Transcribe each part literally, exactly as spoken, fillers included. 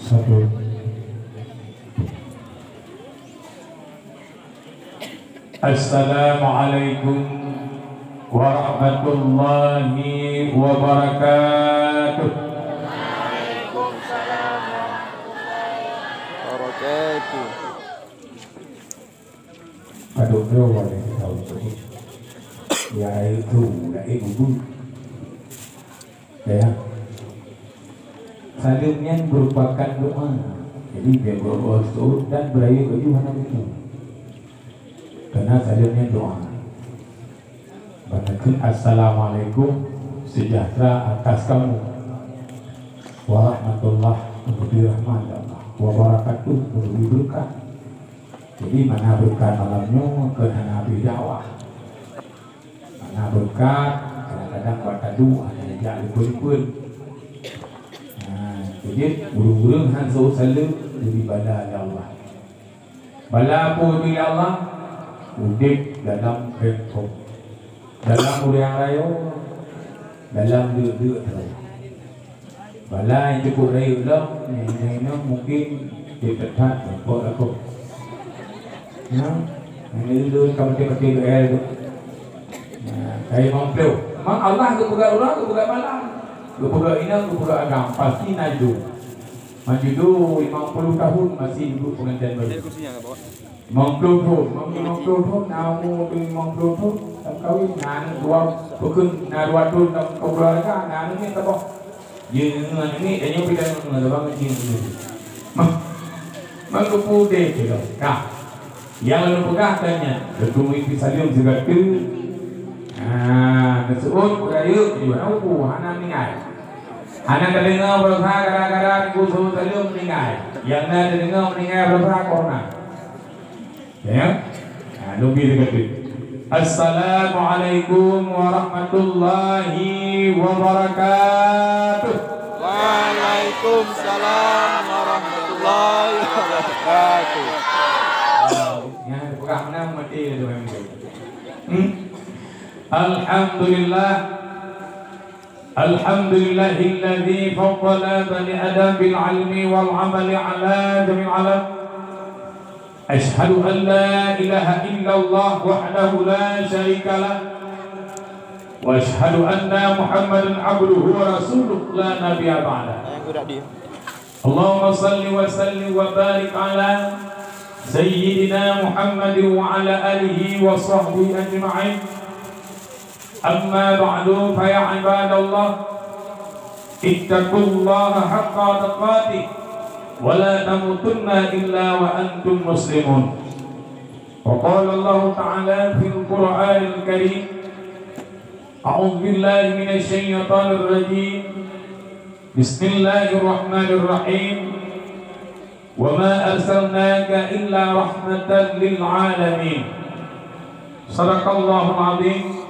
Assalamualaikum warahmatullahi wabarakatuh. Waalaikumsalam warahmatullahi wabarakatuh. Padum nyoe walai tahu tu. Ya, itu, ya, ibu. Ya. Saleuem nyan merupakan doa. Jadi, biar berdoa seutôt dan beurayeuk laju hana buku. Karena saleuem nyan doa. Bak takheun, "Assalamualaikum, sejahtera atas kamu. Warahmatullah, peubri rahmat Allah. Wabarakatuh, peubri beureukat." Jadi, mana beureukat malam nyoe, keu hana habéh dakwah. Mana beureukat, kadang-kadang bak taduek hana jak lipeue-lipeue. Nah, jadi ureueng-ureueng han seuôt saleuem, jadi bala lé Allah. Bala peue lé Allah? Udeb dalam pengkop. Dalam ureueng rayeuk, dalam deuk-deuk droe. Bala nyang cukup rayeuk lom, nyang inong mungkin jiteutat teupok lakoe. Nyan, nyang ulôn ka maté-maté geuel tu. Nah, kayée meuplôh. Memang Allah geupeugah uroe, geupeugah malam. Geupeugah inong, geupeugah agam. Pasti na judô. Man judô limong ploh tahun masih duduk pengantin baru. Limong ploh thon, limong ploh thon, na umu limong ploh thon, lam kawin, na aneuk dua, peukeuh na dua thon lam keuluwarga, na aneuk miet saboh. Jeuet ngon aneuk miet, tanyoe pih tanyoe ngon saboh ngon jih ngon jih. Mah, mah geupudeh sidroe. Ka. Nyang lôn peugah ka nyan, lôn turi saleuem sigoe teuk. Ah, neuseuôt beurayeuk, jeuet na umu, hana meuninggai. Hana tadeungoe baroesa gara-gara Teungku seuôt saleuem meuninggai. Nyang na tadeungoe meuninggai baroesa corona. Ya? Nah, lôn bi sigoe teuk. Assalamualaikum warahmatullahi wabarakatuh. Waalaikumsalam warahmatullahi wabarakatuh. Nyang peugah meunan maté lé tu. Hmm? Alhamdulillah. Alhamdulillahilladzi faddala bani Adam bil ilmi wal amali ala jami'il alam. Asyhadu an la ilaha illallah wahdahu la syarika lah. Wa asyhadu anna Muhammadan abduhu wa rasuluh la nabiyya ba'dah. Allahumma salli wa sallim wa barik ala sayyidina Muhammadin wa ala alihi wa sahbihi ajma'in. Amma ba'du, fa ya ibadallah, ittaqullaha haqqa tuqatih, wa la tamutunna illa wa antum muslimun. Wa qala Allahu ta'ala fil Qur'anil Karim, a'udzu billahi minasy syaithanir rajim. Bismillahirrahmanirrahim. Wa ma arsalnaka illa rahmatan lil alamin. Sadaqallahul azim.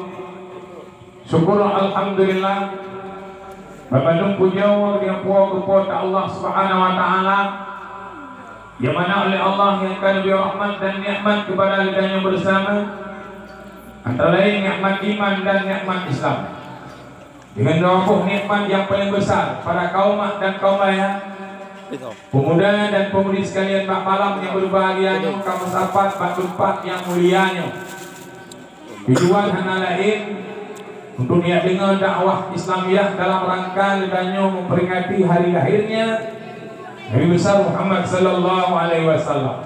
Syukur alhamdulillah. Bandum pujoe geutanyoe keu Po teu Allah Subhanahu wa Ta'ala, nyang mana oleh Allah nyang ka neubri rahmat dan nikmat keupada geutanyoe bersama, antara lain nikmat iman dan nikmat Islam. Deungon dua boh nikmat nyang paleng besar pada kaum mak dan kaum ayah, pemuda dan pemudi sekalian, bak malam nyang berbahagia nyoe ka meusapat bak teumpat nyang mulia nyoe. Tujuan hana laén untuk neujak deungoe dakwah Islamiah dalam rangka geutanyoe memperingati hari lahirnya Nabi besar Muhammad sallallahu alaihi wasallam.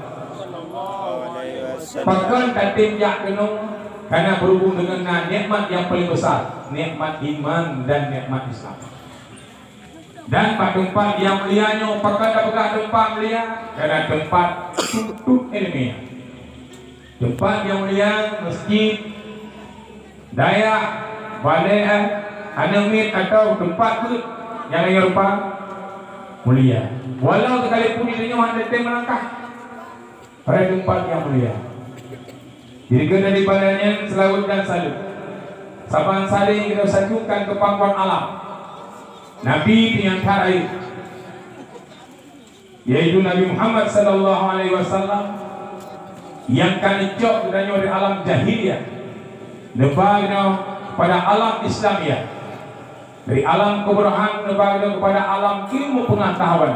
Pakon tatem jak keunoe? Karena berhubung dengan na nikmat nyang paleng besar, nikmat iman dan nikmat Islam. Dan bak teumpat nyang mulia nyoe, pakon tapeugah teumpat mulia? Karena teumpat tuntut ilmiah. Teumpat nyang mulia, masjid, dayah, balée, aneuk miet, atawa teumpat beuet nyang laén rupa mulia. Walau sekalipun di dunia hana teumeulangkah pada teumpat nyang mulia. Jadi, keu daripada nyan, seulaweuet dan saleuem saban sari geutanyoe sanjongkan keu panggong alam Nabi nyang that rayeuk, yaitu Nabi Muhammad sallallahu alaihi wasallam, nyang ka neucok geutanyoe dari alam jahiliyah neuba geutanyoe pada alam Islamiah, dari alam keuburhan neuba geutanyoe keupada alam ilmu peungatahuan.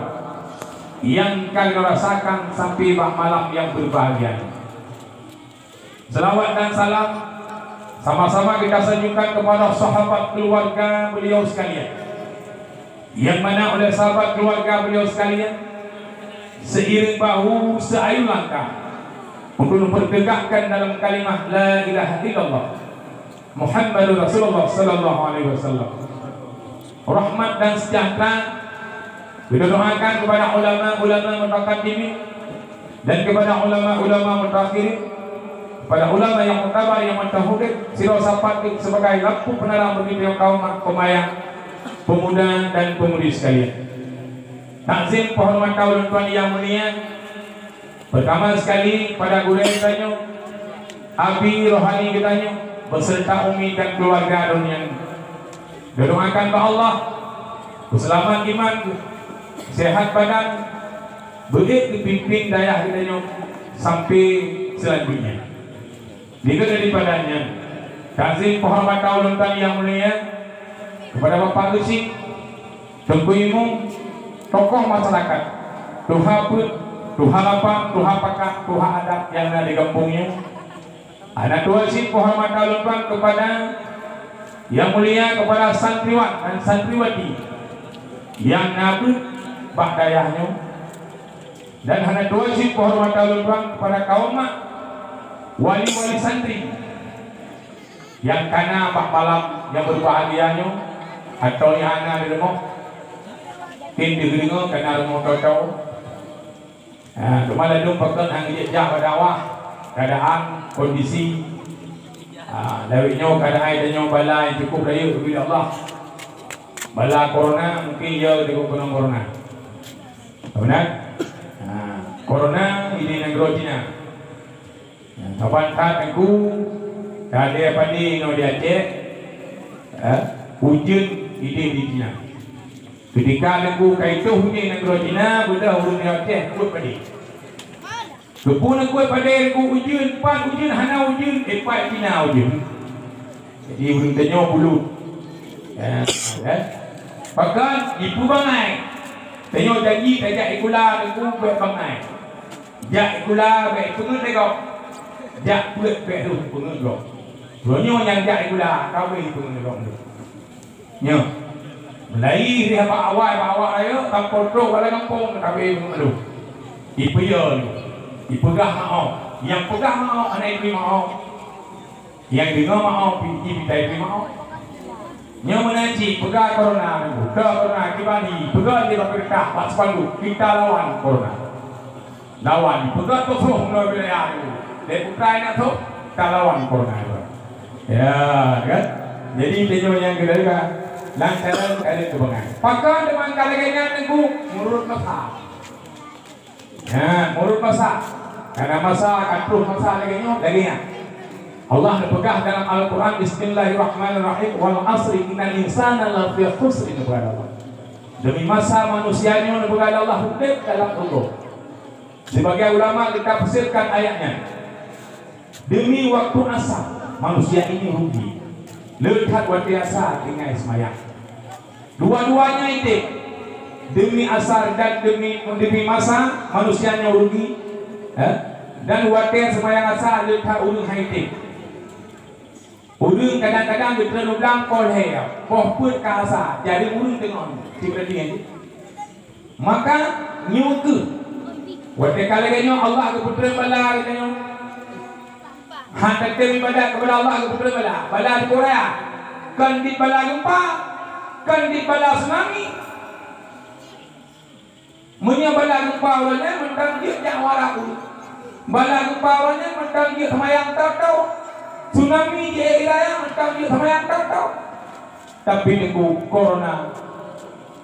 nyang ka geutanyoe rasakan sampai bak malam nyang berbahagia nyoe. Selawat dan salam sama-sama kita sanjungkan kepada sahabat keluarga beliau sekalian. Yang mana oleh sahabat keluarga beliau sekalian, seiring bahu, seayun langkah untuk mempertegakkan dalam kalimah la ilaha illallah Muhammadur Rasulullah sallallahu alaihi wasallam. Rahmat dan sejahtera kita doakan kepada ulama-ulama mutaqaddimin dan kepada ulama-ulama mutaakhirin, kepada ulama yang mutabar, yang mutahudin, sidroe sapat sebagai lampu penerang bagi tiap kaum mak, pemayang, pemuda dan pemudi sekalian. Takzim penghormatan ulôn tuan yang mulia, pertama sekali pada gurèe tanyoe, abi rohani geutanyoe, beserta umi dan keluarga dunia. Doakan bak Allah, peuseulamat iman, sehat badan, beuet geupimpin dayah geutanyoe sampai selanjutnya. Dikeue daripada nyan, takzim penghormatan ulôn tuan yang mulia kepada Bapak Geuchik, Teungku Imum, tokoh masyarakat, tuha peuet, tuha lapang, tuha pakat, tuha adat nyang na di gampông nyoe. Hana tuwoe cit penghormatan ulôn tuan kepada yang mulia kepada santriwan dan santriwati nyang na beuet bak dayah nyoe. Dan hana tuwoe cit penghormatan ulôn tuan kepada kaum mak, wali-wali santri nyang ka na bak malam nyang berbahagia nyoe, atau nyang hana di rumoh, mungkin di deungoe ka na rumoh toe-toe. Ha, teuma ladôm pakon han geujak bak dakwah, keadaan, kondisi. Ha, lawét nyoe keadaan tanyoe bala nyang cukup rayeuk geubri Allah. Bala corona mungkin ya di gunong corona. Beuna? Ha, corona di nanggroe Cina. Ha, kaban that Teungku, ka lheueh padé inoe di Aceh, ha, ujeuen idéh di Cina. Keutika Teungku ka itoh ujeuen nanggroe Cina, beudôh ureueng di Aceh buet padé. Keupeue neubuet padé Teungku ujeuen, pat ujeuen hana ujeuen, eh, pat Cina ujeuen. Jadi, ureueng tanyoe bulut. Ya, ya. Pakon jipeubangai. Tanyoe janji tajak sikula Teungku bèk bangai. Jak sikula bèk peungeut lé gob. Jak beuet bèk rhoh peungeut gob. Uroe nyoe nyang jak sikula, ka beuet peungeut gob. Nyoe. Mulai dari bak awai, bak awak rayeuk, sampoe trok bak gampông, ka beuet peungeut lé. Ipeuyö lé. Ipeugah meu'oh. Nyang peugah meu'oh, hana ipeumeu'oh. Nyang deungoe meu'oh, pi-, pi-, pi-, meu'oh. Nyoe meunan cit, peugah corona, peugah corona, kiban hi, peugah di bak keureutah, bak spanduk, kita lawan corona. Lawan, peugah toh soh ngon wilayah tu. Lé putra aneuk soh, kita lawan corona tu. Ya, kan? Jadi, tanyoe nyang keudua, lantaran ada keubangan. Pakon teuma ka lagèe nyan Teungku, meunurot masa. Ha, meunurot masa. Karena masa, ka troh masa lagèe nyoe, lagèe nyan. Allah neupeugah dalam Al-Quran, "Bismillahirrahmanirrahim, wal asri, innal insana lafi khusr," neupeugah Allah. Demi masa manusia nyoe neupeugah Allah udép dalam rugoe. Sebagai ulama kita tafsirkan ayat nyan. Demi waktu asar, manusia ini rugi. Le that watèe asar tinggai seumayang. Dua-duanya item. Demi asar dan demi, demi masa, manusia nyoe rugi. Eh? Dan watèe seumayang asar le that ureueng han item. Ureueng kadang-kadang geutreun u blang poh lhèe, poh peuet ka asar, jadi ureueng teungoh nyoe. Cit peurhatikan. Maka nyoe keuh, watèe ka lagèe nyoe Allah geupeutreun bala lagèe nyoe. Han tatem ibadat keupada Allah geupeutreun bala. Bala di Korea, kon dit bala geumpa, kon dit bala tsunami. Meunyoe bala geumpa uroe nyan mantong jeuet jak muara ureueng. Bala geumpa uroe nyan mantong jeuet seumayang toe-toe. Tsunami di raya mantong jeuet seumayang toe-toe. Tapi Teungku, corona,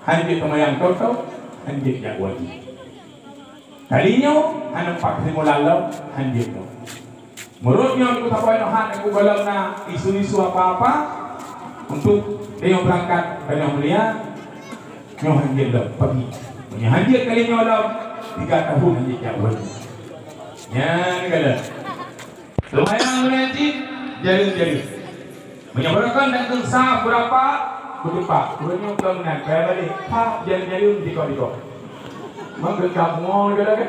han jeuet seumayang toe-toe, han jeuet jak wajéb. Kali nyoe, hana pat kesimpulan lom, han jeuet lom. Meunurot nyoe, Teungku, saboh nyoe han Teungku gohlom na isu-isu apa-apa untuk tanyoe beurangkat, tanyoe mulia, nyoe han jeuet lom, peugi. Meunyoe han jeuet kali nyoe lom, tiga tahun han jeuet jak wajéb. Nyan keuh. Seumayang meunan cit, jareung-jareung. Meunyoe beurangkat dan geusa beurapa, beutupat. Uroe nyoe ka meunan, kaya balek, ha, jareung-jareung, dikok-dikok. Meugeugam ngon lagèe.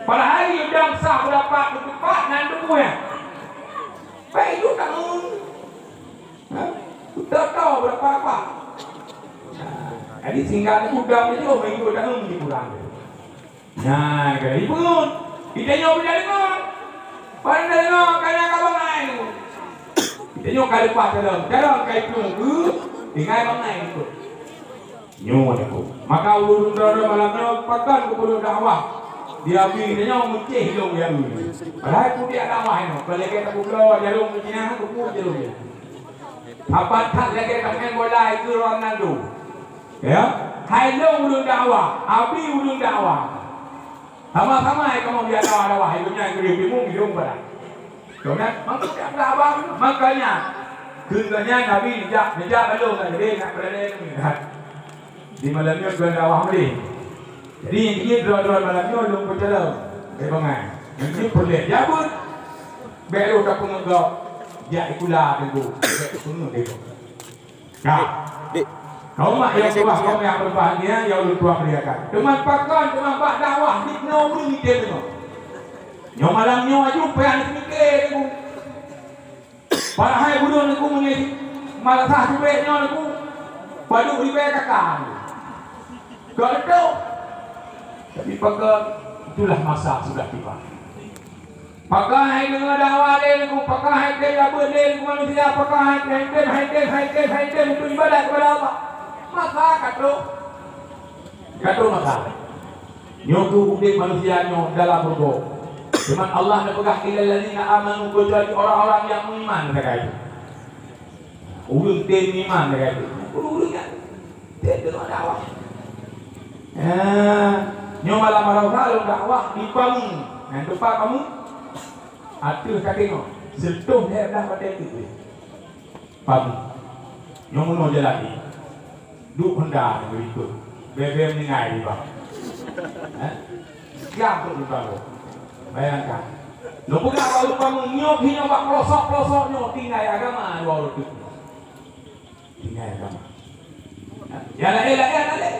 Padahai udang sah beurapa teumpat nan tuboh nyan. Baik itu tangan. Ha? Beutôi-toi beurapa-rapa. Jadi sehingga udang itu minggu tangan dikurang. Nah, jadi pun kita nyoe beda dengan. Pandai nyoe kana ka bangai. Kita nyoe ka leupah dalam, dalam kai tu. Tinggai bangai tu. Nyoe aku. Maka ulôn droe malam nyoe pakon keupeue dakwah. Di Abi nyoe meucéh lôn ya. Padahai kudiak dakwah nyoe. Kalau kita kubloe jarum ke Cina, kubloe jarum ya. Apa tak lagi tak main bola itu Ronaldo. Ya, hai lôn ulôn dakwah, Abi ulôn dakwah. Sama-sama hai kamoe biasa dakwah, hai dunia keu bingung, bingung pada. Kemudian, makanya, makanya, keuntungan Nabi dijak, dijak lalu kat diri, nak berada di malam nyoe tuan dakwah boleh. Jadi, intinya droe-droe malam nyoe lôn peucalon. Baik bangai. Intinya peureulèe jabeuet. Baik lôn tapeungeut gob. Jak ikula teungku. Baik tapeungeut teungku. Nah, Dik. Kaum mak yang tuah, kaum yang berbahagia, yang ulôn tuah muliakan. Teuma pakon, teuma bak dakwah di nyoe ureueng ide deungoe. Nyoe malam nyoe aju payah seumiké deungoe. Padahai bunoe neuk meunyoe malasah tubek nyoe neuk padub ribèe kaka. Keu reutôh. Tapi pakon, itulah masa sudah tiba. Pakon hai deungoe dakwah lé neuk, pakon hai tém jabeuet lé neuk manusia, pakon hai tém, hai tém, hai tém, hai tém untuk ibadat kepada Allah. Masa ka trôk. Ka trôk masa. Nyoe keuh udép manusia nyoe dalam rugoe. Teuma Allah neupeugah, "Illal ladzina amanu," kecuali orang-orang yang meuiman, kata itu. Ureueng tém meuiman, kata itu. Ureueng-ureueng nyan tém deungon dakwah. Eh, nyoe malam Arafah lôn dakwah di Pamu. Nyang teumpat Pamu? Ateueh ka teungoh. Seutoh lhèe blah batèe teuk. Pamu. Nyoe meunoe jalan nyoe. Duek honda nyoe ikot. Bèe-bèe meuninggai di bak. Eh? Siap trôk di bak. Bayangkan. Lôn peugah bak ureueng Pamu, nyoe keuh nyoe bak pelosok-pelosok nyoe tinggai agama dua ureueng teuk. Tinggai agama. Eh? Nyang laén-laén hana lé.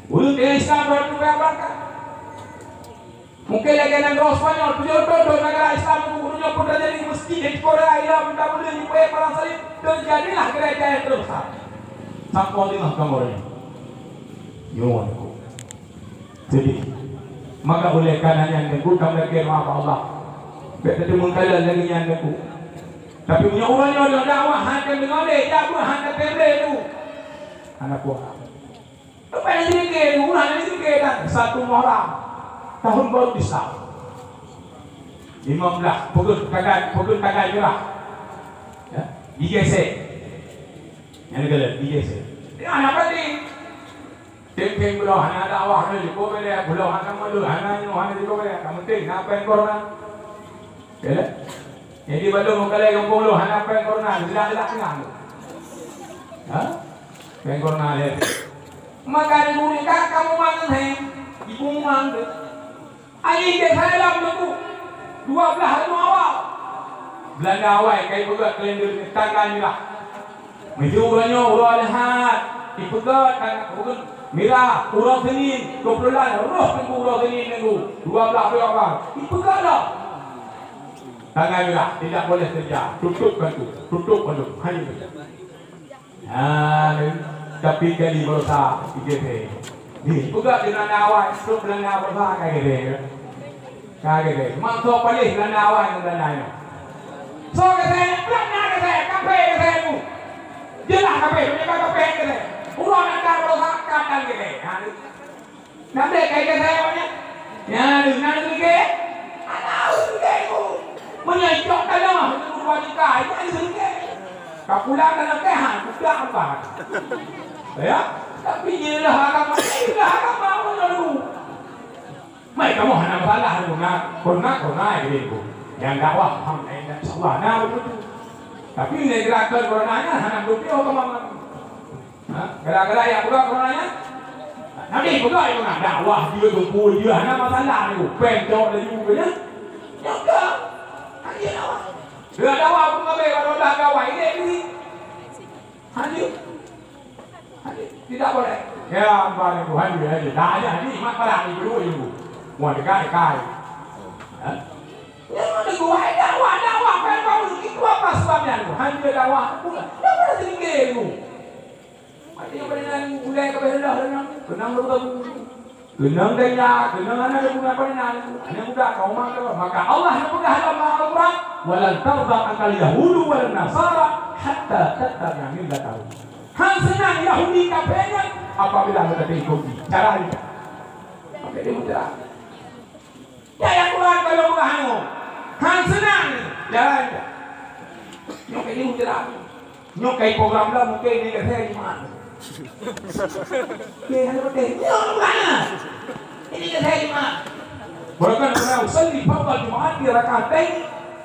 Ureueng Islam dua ureueng teuk bèe bangka. Mungkin lagèe nanggroe Spanyol, tujoh thôn negara Islam, gubernur pun terjadi masjid di Korea, Iran, minta boleh dipakai perang salib, terjadilah gereja yang terbesar. Sampoe teungoh kamoe nyoe. Nyoe aku. Jadi, maka oleh karena nyan, aku tak lagi maaf Allah. Bèk teumeung kala lagi nyan aku. Tapi punya orang nyoe dakwah hana deungoe lé, dakwah hana teurimong tu. Hana kuat. Lepas nyan seumiké, ulah nyan seumiké kan, satu Muharram, tahun baru Islam. Lima belas, peugöt tagai, peugöt tagai mirah. Ya, digesek. Nyan keuh digesek. Ya, hana penting. Teng-teng buloe hana dakwah, hana jipeubeureh, buloe hana meuleuh, hana nyoe, hana jipeubeureh. Yang penting, na péng korona. Ya, kan? Jadi, bandum meukalai gampông lôn hana péng korona, jelas-jelas tengah tu. Ha? Péng korona, ya. Maka di bumi kan kamu mangan, he? Di bumi mangan tu. Ayo, dia saya dalam tu. Dua belas hari awal. Belanda awai, kai peugah kalender tanggal mirah. Meunyoe uroe nyoe, uroe Ahad, ipeugah tanggai bukan mirah, uroe Senin, dua puluh lapan, roh teungku uroe Senin teungku, dua belas Oktober, ipeugah dah. Tanggai mirah, tidak boleh kerja, tutup kantor, tutup kantor, hanya kerja. Ha, tapi kali berusaha, tiga hari. Ni, peugah dengan awak, tu dengan awak, ka gede. Ka gede. Mangko paléh Belanda awai ngon Belanda nyoe. Soe gede? Belanda gede, kafé gede tu. Jeulaih kafé, meunyoe ka kafé gede. Ureueng Belanda berusaha ka tan gede. Ha, ni. Nabi kai gede awaknyan. Ya, ni, na gede. Ana gede tu. Meunyoe icok tanah, itu dua juta, itu gede. Ka pulang dalam keh, ha, budak apa? Ya? Tapi jeulaih agama, jeulaih agama, mana dulu? Mai kamoe hana masalah, hana korona, korona, korona, gitu. Nyang dakwah, alhamdulillah, insyaallah, na beutôi. Tapi, nyan gerakan korona nyan hana beutôi kamoe. Ha? Gara-gara nyang peugah korona nyan? Nabi peugah, "Nyoe na dakwah jeuet, geumpol jeuet, hana masalah, nyoe péng cok laju," keu nyan. Nyoe ka. Hana dakwah. Bila dakwah pun ngabé, baru dah dakwah, ini, ini. Hana. Hana. Tidak boleh. Ya, hamba Tuhan dia aja. Dah aja ni mat barang ni dulu ibu. Mau dekat dekat. Ha? Ya, ada gua dakwah, dakwah kan baru itu apa sebabnya tu? Hanya dakwah pula. Dah pada tinggi tu. Mati yang pada nang gulai ke belah dan nang kenang lu kamu. Kenang daya, kenang anak lu apa nang? Anak muda kau maka maka Allah yang pegang dalam Al-Quran, "Walan tarda angkal yahudu walan nasara hatta tattabi'a millatahum." Han seunang Yahudi kafé nyan apabila gata ikuti cara nyan. Oke, dia mudah. Ya, yang Quran kalau peugah hangoe. Han seunang jalan. Nyoe kayue teurang. Nyoe kai program dah mungkin ini kata Jumat. Oke, hana betul. Nyoe bukan. Ini kata Jumat. Bahkan pernah usalli fardal Jumat di rakaatain.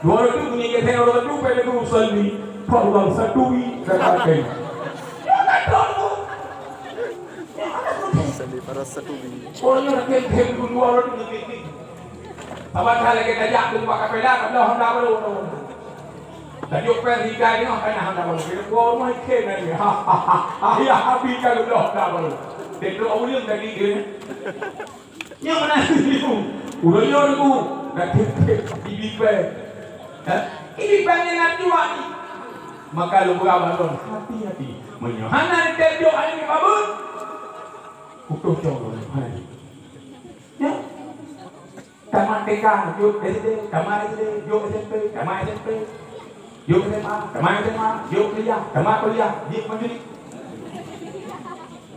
Dua ratus bunyi kata orang tu pada tu usalli fardal satu di rakaatain. Nyoe kan tu. Nyoe kan tu. Usalli fardal satu di. Oh, nyoe kan tu dua ratus bunyi. Saban that lagèe tajak teumpat kapela, ka bloe honda baru. Tajok péng tiga nyoe kana honda baru. Kira gua rumah iké na dia. Ha, ha, ha. Ayah abi ka bloe honda baru. Tetrok uleueng tadi dia. Nyoe mana dia? Udah nyoe tu. Dah tip-tip di bibé. Ha? Ini banyak nak jual ni. Maka lu berapa lon hati-hati. Meunyoe hana ditejok aneuk babeuet. Utoh cong lon hana. Ya. Tamat T K, jok S D, tamat S D, jok S M P, tamat S M P, jok S M A, tamat S M A, jok kuliah, tamat kuliah, jok manjuri.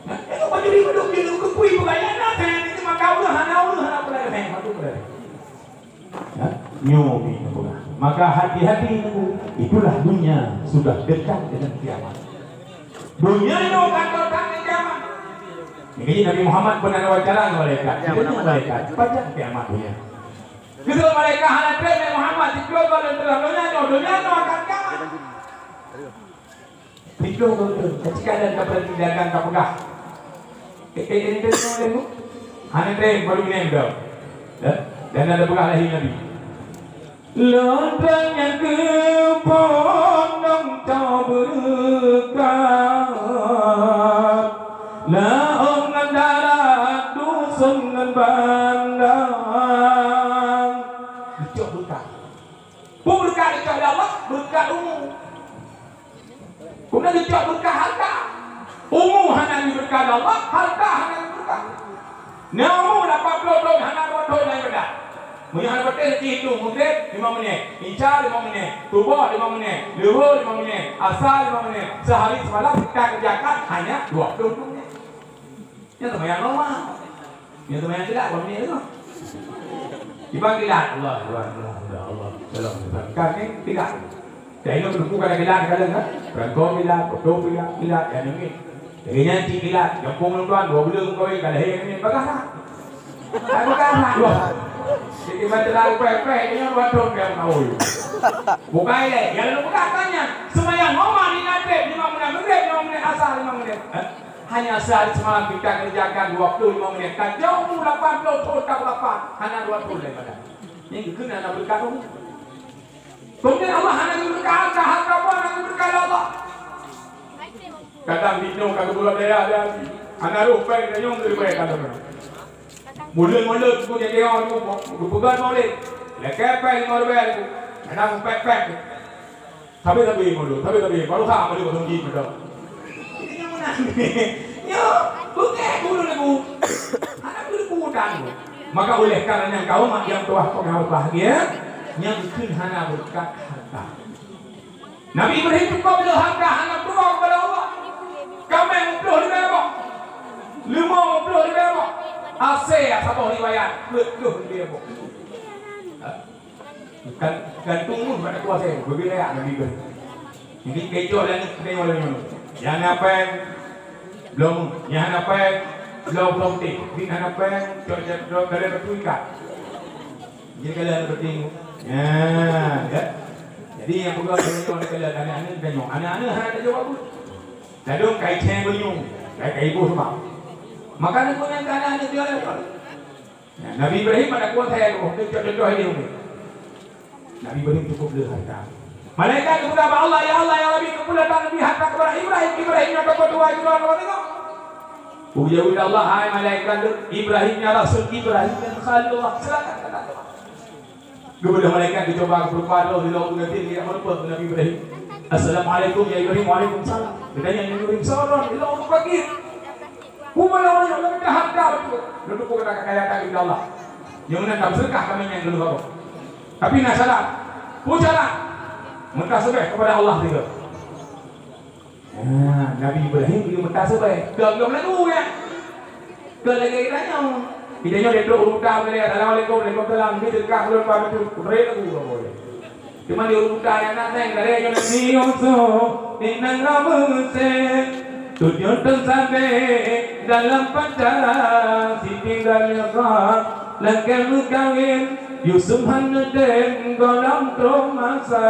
Nah, itu manjuri bedok je, lu kepui pegawai, nah, saya nanti maka udah, hana udah, hana pula, hana pula. Ya, nyoe ni pula. Maka hati-hati, itulah dunia sudah dekat dengan kiamat. Donya nyoe kantor tangan kiamat. Jadi Nabi Muhammad pernah wawancara ngon malaikat. Ditanya malaikat, "Pajan kiamat donya?" Geujaweueb malaikat, "Hana treb, Nabi Muhammad, sikeue goh lôn teulah donya nyoe, donya nyoe akan kiamat." Sikeue goh lôn, ketika ada dapat dagang ka peugah. Eh, eh, eh, eh, eh, eh. Hana treb, baru gini dah. Ya? Dan ada peugah lahé Nabi. Lôn treb nyang keu phon dong cok beureukat, laôt ngon darat, dusun ngon banda. Geucok beureukat. Peue beureukat geucok lé Allah? Beureukat umu. Keumudian geucok beureukat hareuta. Umu hana geubeureukat lé Allah, hareuta hana geubeureukat. Nyoe umu lapan ploh thon hana dua thon lé ibadat. Meunyoe hana beutôi, neuhitung, Maghrib lima menit, Isya lima menit, Suboh lima menit, Luhur lima menit, Asa lima menit, seuhari seumalam kita kerjakan hanya dua ploh menit. Nyan seumayang normal. Nyan seumayang kilat, bukan ni tu. Iban kilat, Allah, Allah, Allah, Allah, Allah. Dalam kilat ni kilat. Dah ingat buku kada kilat, kada kan? Perangkong kilat, potong kilat, kilat, yang ni. Jadi nyan cik kilat, gampông lôn tuan, dua buleuen meukawen, ka lahé nyan, bagah tak? Hai, bagah tak, dua. Jadi, macam dah upai-upai, dia nyan dua thon dia meukawen. Bukai lé, yang lu buka tanya, seumayang normal ni Maghrib, lima menit Maghrib, lima menit Asar, lima menit. Eh? Hanya sehari semalam kita kerjakan dua puluh lima menit. Ka jauh tu lapan puluh thon ka lapan. Hana dua puluh daripada. Ni kena nak berkat tu. Kemudian Allah hana berkat, harta pun hana berkat Allah. Kadang di nyoe ka geupeugah daerah ada. Hana roh pai ka nyong dari pai ka ada. Mula-mula tu dia dia tu geupeugah boleh. Lekai pai lima ribu. Kadang empat-empat. Sabe-sabe malu, sabe-sabe, baru ha malu kosong jih malu. Nyo, bukan guru lagu. Anak guru bukan. Maka oleh karena kaum yang telah pernah berbahagia, yang keu hana berkat harta. Nabi Ibrahim cukup bila harta hana berdoa kepada Allah. Kameng puluh lima boh. Limau puluh lima boh. Asai saboh riwayat, puluh lima boh. Kan, gantung pun pada kuasa, berbeda ya, Nabi Ibrahim. Jadi, kecoh dan kena oleh mana? Yang apa yang belum, yang apa yang belum, belum teh. Jadi, yang apa yang cok, cok, cok, kalian betul ikat. Jadi, kalian betul. Ya, ya. Jadi, yang perlu ada yang kalian anak-anak tanya. Anak-anak hana ada jawab pun. Lalu, kai ceng benyung, kai, kai ibu sebab. Maka, nak punya anak-anak dia lah. Ya, Nabi Ibrahim ada kuasa ya, contoh-contoh ini. Nabi Ibrahim cukup le harta. Malaikat geupeugah bak Allah, "Ya Allah, ya Rabbi, keupeue that neubri harta keupada Ibrahim? Ibrahim nyang tokoh tuha Ibrahim Allah tengok." Puja bagi Allah, hai malaikat, Ibrahim nyan rasul, Ibrahim nyan khalilullah. Silakan kata. Geubeudôh malaikat geucuba geupeureupa droe di lôn geuti geujak meureumpok keu Nabi Ibrahim. "Assalamualaikum ya Ibrahim." "Waalaikumsalam." Geutanyong Nabi Ibrahim, "Soe droe?" "Ilôn ureueng fakir." "Peue meunan ureueng nyoe?" "Lôn mita hareuta beutôi." "Lôn teupeue gata ka kaya that keu Allah. Nyang meunan ka beuseudeukah kami nyan keu lôn." Tapi na syarat. "Peue syarat?" "Meutaseubaih keupada Allah sigoe." Nah, Nabi Ibrahim geumeutaseubaih. Keu agam lagu ya. Keu lagèe geutanyoe. Geutanyoe trok u ruta, "Assalamualaikum." "Waalaikumsalam." Di dekat ulôn paham tu. Raya lagu apa boleh. Cuma di ruta yang nak naik dari yang Nabi Yusuf di negara Mesir. Tujuh tahun sampai dalam penjara, Siti Zulaikha lagi mengkawin. Yusuf hana dem dalam rumah sa.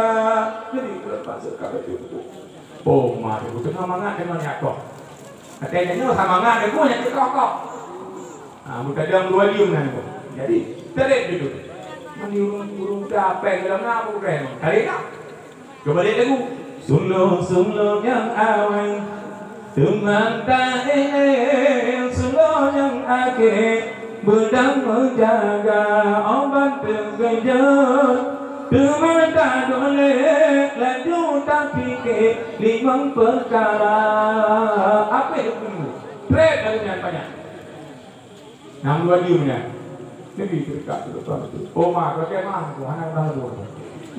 Jadi, lepas sekarang itu. Oh, ma, teungoh mangat deungon nyan koh. Até nyoe sama mangat deungon nyan koh-koh. Ha, meutajam dua jeuem nyan koh. Jadi, tarek dulu. Mani ureueng, ureueng muda apèng dalam na apa bukan? Tarek tak? Coba lihat lagu. Sungguh-sungguh nyang awai, teuma taék, sungguh nyang akhé, beudang meujaga, obat teukeujot. Teuma taduek lé, laju tapike limong peukara. Abéh dua minggu. Trép lagu nyan banyak. Nyang dua jeuem nyan. Jadi, teuka tu, tu, tu. Oh, ma, kau cek ma, aku hana kenal tu.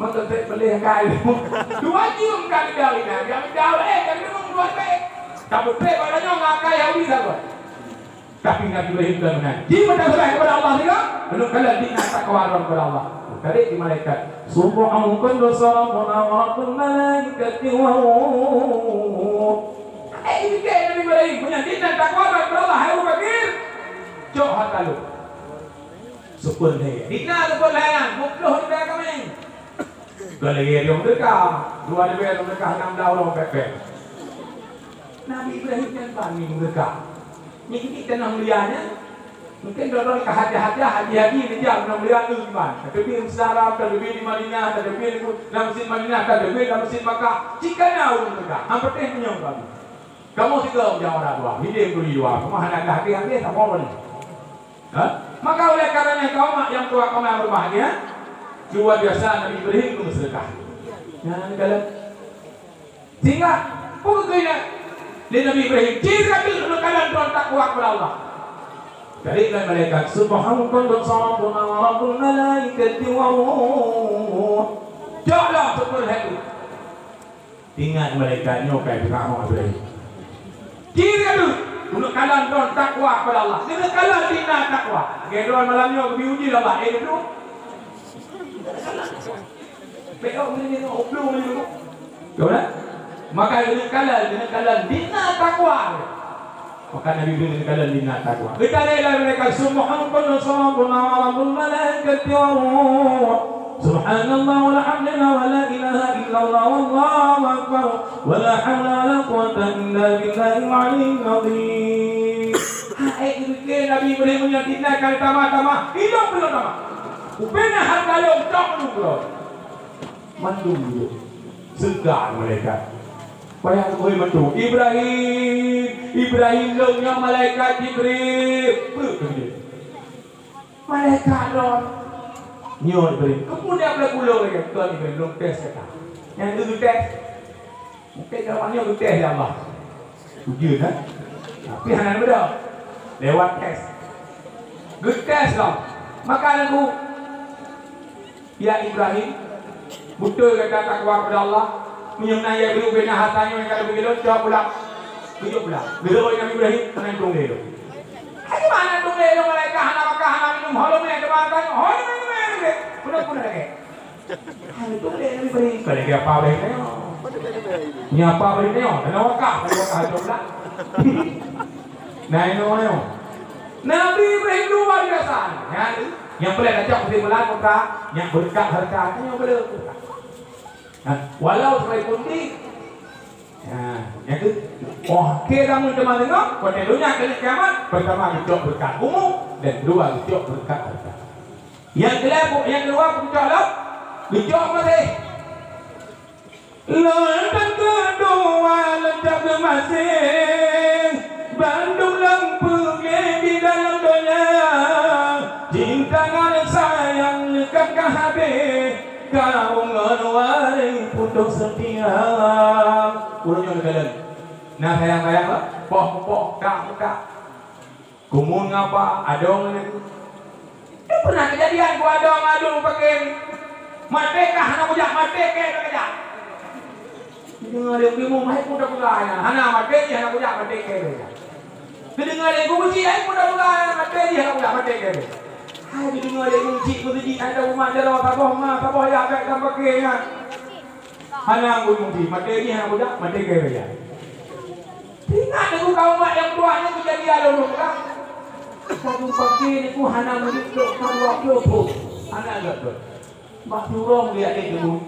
Maka saya beli kai. Dua jeuem kan dia ni, dia jauh, eh, kan dia memang dua trép. Tapi trép pada nyoe ngakai Yahudi sahaja. Tapi Nabi Ibrahim dah menang. Di mata sebelah kepada Allah juga, belum kalah di takwa kepada Allah. Tadi di malaikat. Subhanallah, rabbul malaikati wa ruh. Eh, ini dia Nabi Ibrahim punya. Di takwa kepada Allah, hai Abu Bakar. Cok harta lu. Sepuluh lhèe. Di na sepuluh lhèe nyan, peuet ploh ribèe kami. Dua lhèe riong deukah, dua lhèe riong deukah, enam belas orang pepet. Nabi Ibrahim kan bani meudeuka. Nyan keuneuk tanah mulia nyan. Mungkin droe-droe ka hajah-hajah, haji-haji, dijak tanah mulia nyan iman. Tadbir Mesra, tadbir di Madinah, tadbir di, lam Mesjid Madinah, tadbir lam Mesjid Makkah. Cit kana ureueng meudeuka. Hang patéh meunyoe bagi. Kamoe sigoe jawara dua, hidéh turi dua, kamoe hana gah habéh-habéh, kamoe bani. Ha? Maka oleh karena itu, mak yang tua kami yang berbahagia, luar biasa Nabi Ibrahim itu bersedekah. Nah, dalam sehingga pun kena di Nabi Ibrahim, ciri Nabi itu kalian tuan takwa kepada Allah. Jadi, oleh malaikat, "Subhanallah, rabbuna wa rabbul malaikati wa ruh." Coklah syukur hati. Ingat malaikat nyoe kai peugah Ibrahim. Kira tu, untuk kalian tuan takwa kepada Allah. Kita kalian di na takwa. Oke, tuan malam nyoe diuji Allah. Eh, tu. Betul, ini ni, oh, belum, belum. Tahu tak? Maka ini kalian, ini kalian di na takwa. Maka Nabi Ibrahim kalian di na takwa. Kita rela mereka semua ampun, assalamualaikum warahmatullahi wabarakatuh. Subhanallah walhamdulillah wa la ilaha illallah wallahu akbar. Wa la haula wa la quwwata illa billahil aliyyil azim. Hai, Nabi Ibrahim punya tina kali tamah-tamah. Hidup belum tamah. Upena harta lom tak belum. Mandum jeuet. Seugah malaikat. Payah geubri mantong, "Ibrahim, Ibrahim, lôn nyoe malaikat Jibril." Peue keu jeuet? Malaikat lôn. Nyoe Ibrahim. Keupeue dia beulaku lôn lagèe kon Ibrahim lôn tes gata. Nyang geuteuh tes. Mungkin jawaban nyoe geuteuh lé Allah. Ujeuen, kan? Tapi hana beudôh. Lewat tes. Geutes lom. Maka lagu, "Ya Ibrahim, beutôi gata takwa keu Allah. Meunyoe na ya bri ubena harta nyoe nyang ka leubeh geulo, cok pulang. Geujok pulang." Geujok Nabi Ibrahim, meunan tueng lé lom. Hai, di mana tueng lé lom, malaikat hana makan, hana minum, holom ya, teuma harta nyoe, holom ya, teuma ya, teuma ya. Beuna-beuna lagèe. Hai, tu lé Nabi Ibrahim. Kalau dia apa boleh tengok. Ni apa boleh tengok? Kena wakaf, kena wakaf tu pula. Nah, ini orang. Nabi Ibrahim luar biasa. Ya, yang boleh kacau kesimpulan muka, yang berkat harta, yang boleh muka. Nah, walau sebagai kunci, ya, yang tu, oh, kira mun teman tengok, pada dunia kena kiamat, pertama geucok berkat umur, dan kedua geucok berkat harta. Nyang keulhèe, nyang keuluwa peucok lom, geucok maséh. Lôn teuk keudua lôn cok geumaséh. Bandum lam peugét di dalam donya, cinta ngon sayang neuka ka habéh, ka ngon waréh putôh seutia. Ureueng nyoe neukalon. Na sayang-sayang lah, poh-poh, kak-kak. Kumun ngapa, adong lé. Nyoe pernah kejadian, ku adong adun pakai. Maté kah hana kujak, maté kèe kujak. Deungoe lé ureueng meuh, hai peue tapeugah nyan. Hana maté jih, hana kujak, maté kèe kujak. Deungoe lé geuchik, hai peue tapeugah nyan, maté jih, hana kujak, maté kèe kujak. Hai deungoe lé geuchik, geuchik, hai tapeugah jaroe, saboh ma, saboh yah, bèk sampé kèe nyan. Hana geuchik, maté jih, hana kujak, maté kèe kujak. Ingat deungoe kaum mak nyang tuha nyan kejadian lôn peugah. Ka jumpa kèe deungoe hana meudeuh ka dua ploh thon. Hana gèt thon. Bak surong lé adék deungoe.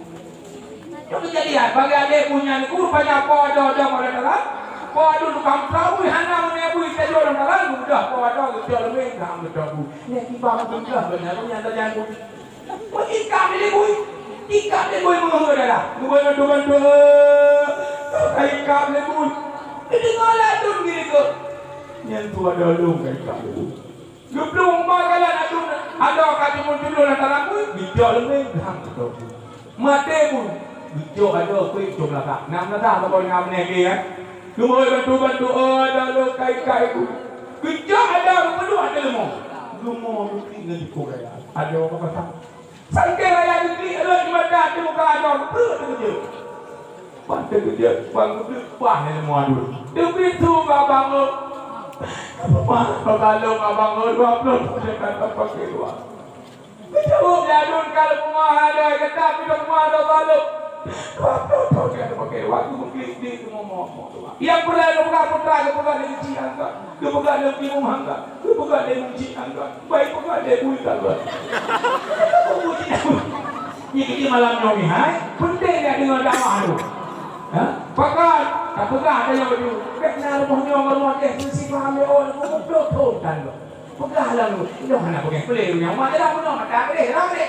Nyoe kejadian bagi adék bunoe nyan deungoe, rupanya po adoe-adoe pada dalam. Po adoe tukang peulabu hana meunabui tajok lam dalam, mudah po adoe geucok leumeh, dah geucok bu. Nyan kiban mudah beuna nyan tajak bu. Meuikab lé bui, ikab lé bui meungeue dada. Geubeuet bantu-bantu, ka ikab lé bui. Geudeungoe lé adun geulikot. Nyan tu adoe lôn ka ikab lé bui. Geuplueng ba galan adun, adoe ka timbul-timbul lam dalam bui, geucok leumeh, dang keudok bui. Maté bui, geucok adoe kueh cok lakak. Nam lakak saboh nam nèk lé, eh. Geubeuet bantu-bantu, oh, adoe lôn ka ikab lé bui. Geucok adoe geupeuduek ateueh leumo. Leumo geuklik ngon jipôh raya. Adoe ka pasang. Sangke raya geuklik rhot di mata teuh muka adoe, breuek teukeujot. Ban teukeujot, ban geubeuet, bah lé leumo adun. Teubiet su bak abang lôn. Apa mah, bak lôn abang lôn, dua ploh thon ka tapakè luwa. Geujaweueb lé adun ka lôn peungoh adoe, gata pih lôn peungoh adoe bak lôn. Dua ploh thon ka tapakè luwa, geuklik di teumomong-momong luwa. Nyang peureulèe lôn peugah putra, geupeugah lé geuchik angkat. Geupeugah lé timun angkat, geupeugah lé meucik angkat, baik peugah lé bui angkat. Nyan keuh malam nyoe nyoe hai, peunteng jak deungoe dakwah tu. Ha? Pakon, tapeugah ata nyoe baju. Bèk na rumoh nyoe ngon rumoh teuh, seusi paham lé oh, leumo mudoh thon tan lom. Peugah lam tu. Nyoe hana peugah peulé nyoe, umat dalam nyoe, mata peulé, dalam peulé.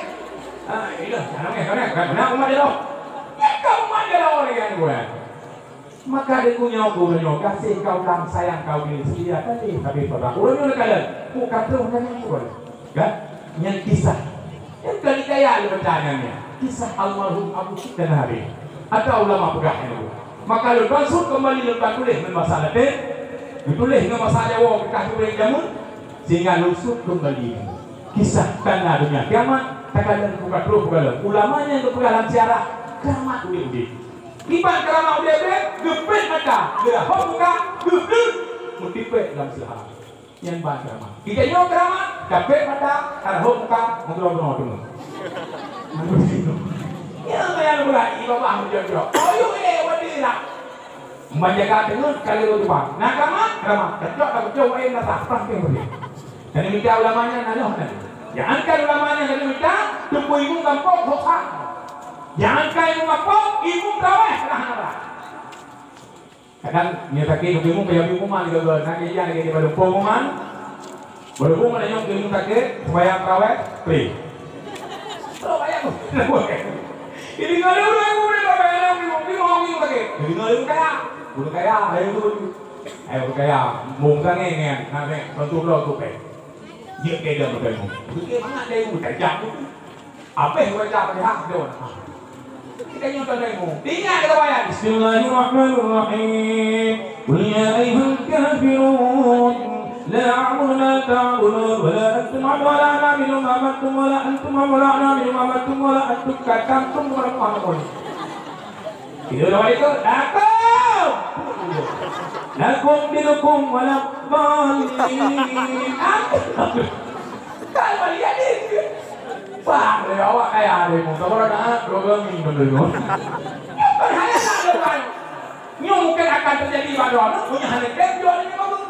Ha, ilah, jangan ngeh, jangan ngeh, bukan, bukan umat dalam. Nyan ka umat dalam orang yang buat. Maka deungoe nyoe geuh nyoe, gaséh kau lam sayang kau nyoe, seutia tadi, tapi pada ureueng nyoe neukalon, ku ka troh dan nyang kuat. Kan? Nyan kisah. Nyan ka dikaya lé beutanyan nyan. Kisah almarhum Abu Syik dan Habib. Ata ulama peugah nyan. Maka lôn bansut keumbali lôn tuléh ngon basa Latin, geutuléh ngon basa Jawoe beukah geutuléh jameun, sehingga lôn sut keumbali. Kisah tanda dunia kiamat, takalon buka troh buka lom. Ulama nyan geupeugah lam siarah, kiamat udeb-udeb. Kiban keuramat udeb-udeb, geupet mata, geurahom muka, geubleut, meutipék lam seuha. Nyan ban keuramat. Geutanyoe keuramat, tapet mata, tarahom muka, meukeurong-keurong teuma. Nyan meunan beurati babah meujok-jok. Oh, yuk, eh, wadih lah. Ban jaga teungeut kali lôn tumpang. Na keuramat, keuramat. Tacok, tacok, eh, na sah, pah, pah, pah. Dan mita ulama nyan na lôn nyan. Jangankan ulama nyan, dan mita, teupeu imum gampông, hok hak. Jangankan imum gampông, imum traweh, nah, nah, nah. Kadang nyoe sakét, imum payah imum mah lagèe, na keujian lagèe di Balumpong mah. Balumpong mana nyoe imum sakét, sembahyang traweh, free. Terus bayang. Jadi, kalau orang imum dah sampai dalam imum, imum, imum sakét. Jadi, kalau imum kaya, ureueng kaya, ayo tu. Ayo ureueng kaya, mung sangat ni, nak naik, bantu bloe tu, peh. Jeuet keu idong keu ilmu. Beutôi mangat ilmu tajam tu. Abéh baca Fatihah, dong. Kita nyoe keu ilmu. Ingat kata wayang. Bismillahirrahmanirrahim. Qul ya ayyuhal kafirun. La a'budu ma ta'budun. Wa la antum wa la ana 'abidun ma 'abadtum. Wa la antum wa la ana 'abidun ma 'abadtum. Wa la antum katamtum wa la antum. Tiga orang itu, lakum. Lakum dinukum wala dhalin. Kan balik hadis. Wah, dari awak kaya ada yang mau. Sabar, nak, dua orang ni, dua orang. Bukan hanya nak, dua orang. Nyoe mungkin akan terjadi pada orang, punya hal yang dia jual ini bagus.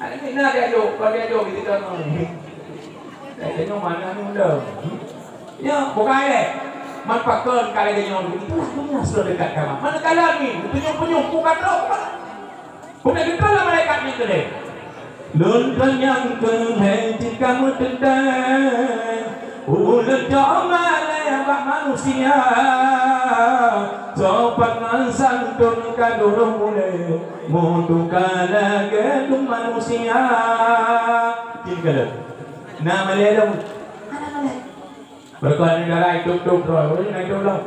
Aneuk miet na diajoh, kon diajoh di situ. Eh, tanyoe mana ni undang? Ya, bukai lé. Man pakon ka lagèe nyoe. Itulah dunia sudah dekat kiamat. Mana kalian ni? Penyuh-penyuh, buka terus, buka. Buka terus lah malaikat ni tu deh. Lôn tanyong keuhai jika meuteuntang. Ulôn cok malaikat bak manusia. Sopan ngon santun ka duroh mulai, meutuka lagée dum manusia. Cit galak. Na malée lom. Hana malée. Beureukat ni darai tôb-tôb droe, ureueng na tôb lom.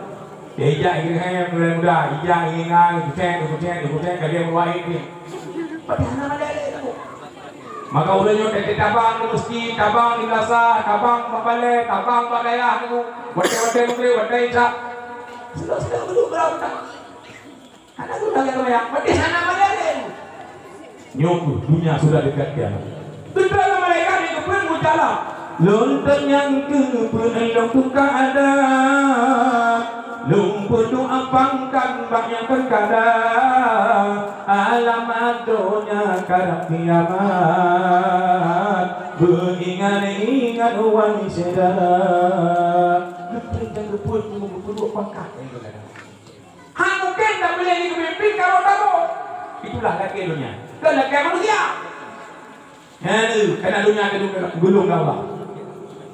Ijak irehem mulai muda, ijak ingat, ikucek, ikucek, ikucek, lagée muwahid ni. Padahai hana malée lé tu. Maka ureueng nyoe teutabang di meuseujid, tabang di meunasah, tabang bak balée, tabang bak dayah tu. Watée-watée meugreb, watée isya. Sedang-sedang duduk berapa? Hana guna lagée wayang, padahai hana malée lé. Nyoe kheueh donya sudah dekat kiamat. Teuntang malaikat di keupeue meujalan. Lôn teunyang keupeue lôn tuka adat. Lôn peudoa pangkat bak nyang teuka adat. Alamat donya karab kiamat. Beuingat-ingat wahai syedara. Geuteuntang keupeue keupeue pangkat nyang teuka adat. Hana mungken tapiléh di keumimpin karu taboh. Itulah lakée donya. Kon lakée manusia. Hana, kana donya keu gulong Allah.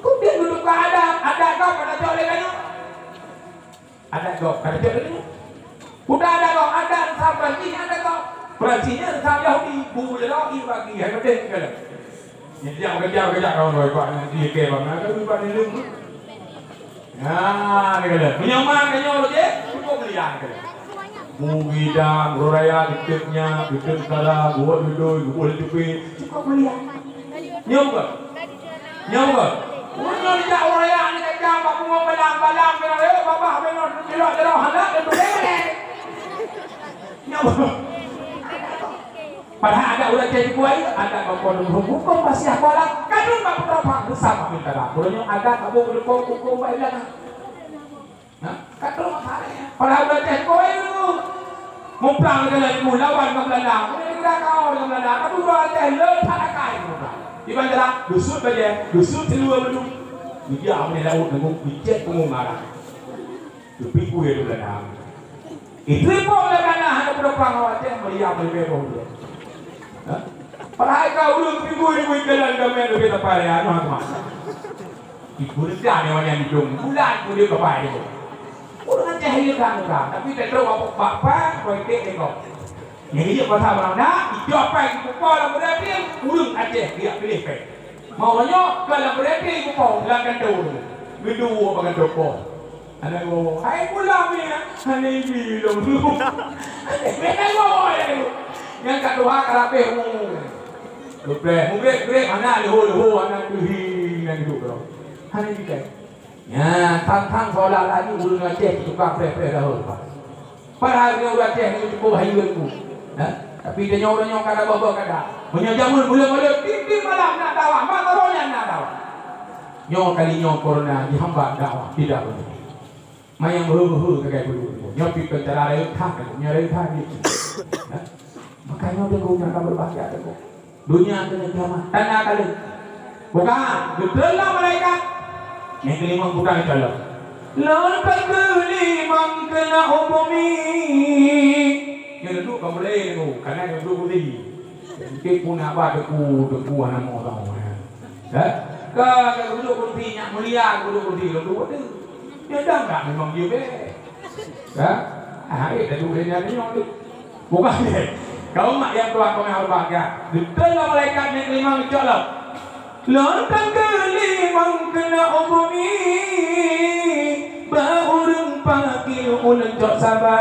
Kok dia duduk ke adat, adat kau pada cok lé kanyang. Adat kau pada cok lé kanyang. Udah adat kau, adat sa Perancis, adat kau. Perancis nyan sa Yahudi, bu Yahudi bagi, hai beuteh kala. Nyan dia bekerja, bekerja kawan-kawan, Pak, nanti ke bang, ada Pak ni lem. Nah, dia kata, meunyoe man tanyoe lagée, cukup mulia, dia kata. Mugidang, uroe raya, geuteuk nyak, geuteuk kala, buet beudôi, buet teupé, cukup mulia. Nyoe bukan? Nyoe bukan? Meunyoe jak uroe raya ni kacang, bak pungo balang, balang, balang, eh, babah, balang, jerok, jerok, halak, dan beudée. Nyoe bukan? Padahai adat ureueng Aceh di Kuwait, adat bak kon huköm basiah kuala, kadun bak putroe pang beusama minta dah. Uroe nyoe adat bak buet huköm, huköm bak ilang. Nah, kadun masalah ya. Padahai ureueng Aceh di Kuwait dulu. Muprang dengan ibu lawan dengan Belanda. Mulai negara kau dengan Belanda, tapi ureueng Aceh le that akai muprang. Di bandara, dusut bajée, dusut seluwa beudôh. Bijak mulai laut nunggu, bijak pungo marah. Leupie kueh di Belanda. Itu pun Belanda hana peudong pang awak Aceh, meriam leubeh boh dia. Ha? Padahai ka ureueng minggu-minggu jalan damai leubeh tapai ya, anu hak mah. Ibu reda ni awak nyan hidung, bulan pun dia tapai dia. Ureueng Aceh hidup dah mudah, tapi tak tahu apa-apa, politik dia kau. Nyang jeuet pasal barang na, ijak pai geupupa lam Meureuti, ureueng Aceh geujak piléh pai. Mau nyoe ka lam Meureuti geupupa lam kantô. Geuduek bak kantô poh. Aneuk woe, "Hai pulang ni, hana ibi lom." Hana ibi lom. Nyang ka tuha ka lapéh umu. Leupeh, mugreb-greb hana leuho-leuho, hana teuhi, hana duek lom. Hana ibi kai. Nyan, thang-thang seolah laju ureueng Aceh tukang preh-preh dahulu, Pak. Padahai ureueng Aceh nyoe cukup hayeue ku. Ha? Tapi tanyoe ureueng nyoe kada babah kada. Meunyoe jameun buleuen-buleuen, tiep-tiep malam na dakwah, malam nyan na dakwah. Nyoe kali nyoe corona jihambat dakwah tidak boleh. Manyang beuhe-beuhe sagai peue. Nyoe pi peucara rayeuk that, nyoe rayeuk that jih. Ha? Makanya teuka nyoe ka beubahgia teuka. Donya keuneuk kiamat, tanda kali. Buka, geutreun lom malaikat. Nyang keulimong buka geucok lom. Lôn keulimong keunoe u bumi. Nyoe duek ka mulai nyoe, kana nyoe duek budi. Mungkin pun haba teungku, teungku hana mo tau. Ya? Ka, ka duek kursi nyak mulia, duek kursi lôn duek tu. Nyoe dang dak memang dia be. Ya? Ah, eh, dah duek dia nyoe tu. Bukan. Kau mak yang tuan kau yang hormat ya. Betul lah malaikat yang kelima ngecok lah. Lôn tangkeulimong keunoe u bumi, bak ureueng pakri ulôn cok saba.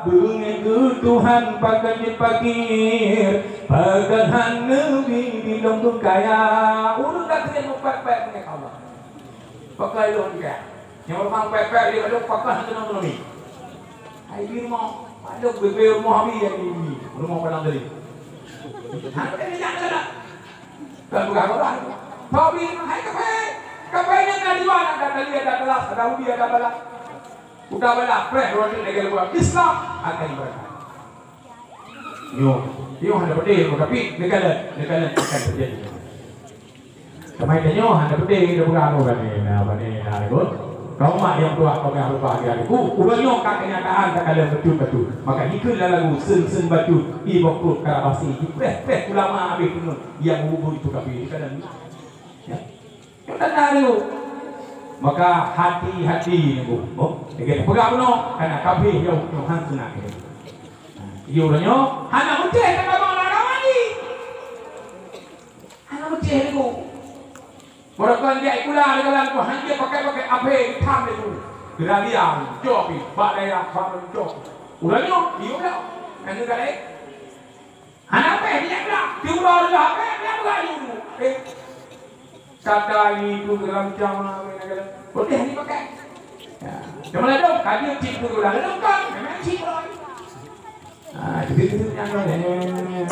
Beungéh keu Tuhan pakon jeuet pakir, pakon han neubi bilong keu kaya. Ureueng ka keuneuk mupék-pék beungéh Allah. Pakon lôn kaya. Nyang rumoh pepek di Padang Pakah keunoe meunuri. Hai di rumoh, padub bebe rumoh abi nyang di rumoh padang tadi. Hana teuka jak dah. Kan bukan orang. Abi hai kape. Kape nyang na dua, ada tali, ada gelas, ada udi, ada balah. Udah balah, preh roti negara buat Islam akan berkah. Nyoe, nyoe hana beutôi, tapi neukalon, neukalon akan terjadi. Teuma tanyoe hana beutôi, kita peugah apa bani, nah, bani, nah, ikut. Kau mak yang tuah, kau yang rupa dia aku. Uroe nyoe ka kenyataan takalon beutôi-beutôi. Maka dikeue lam lagu seun-seun bacut, ié boh pruet karabasi, jipreh-preh ulama habéh peungeut, nyang bubur itu kafé, dikeue lam. Ya. Nyang tanda tu. Maka hati-hati nunggu. Oh, lagèe peugah bunoe, kana kabeh yoh nyoe han seunang. Nah, yoh nyoe hana meuceh ka tamong lam agama jih. Hana meuceh nunggu. Barokon jak sikula di dalam tu hana pakai-pakai H P hitam itu. Geuralia, jok pi, bak dayah, bak jok. Udah nyoe, iya dah. Kan tu dah lain. Hana payah dia bela. Tiuroe dah, eh, dia bela dulu. Eh. Kata ini tu dalam jam mana, boleh dipakai. Ya. Cuma ladom, kaji cip tu dah. Ladom kan, memang cip lah. Ah, jadi tu yang, eh,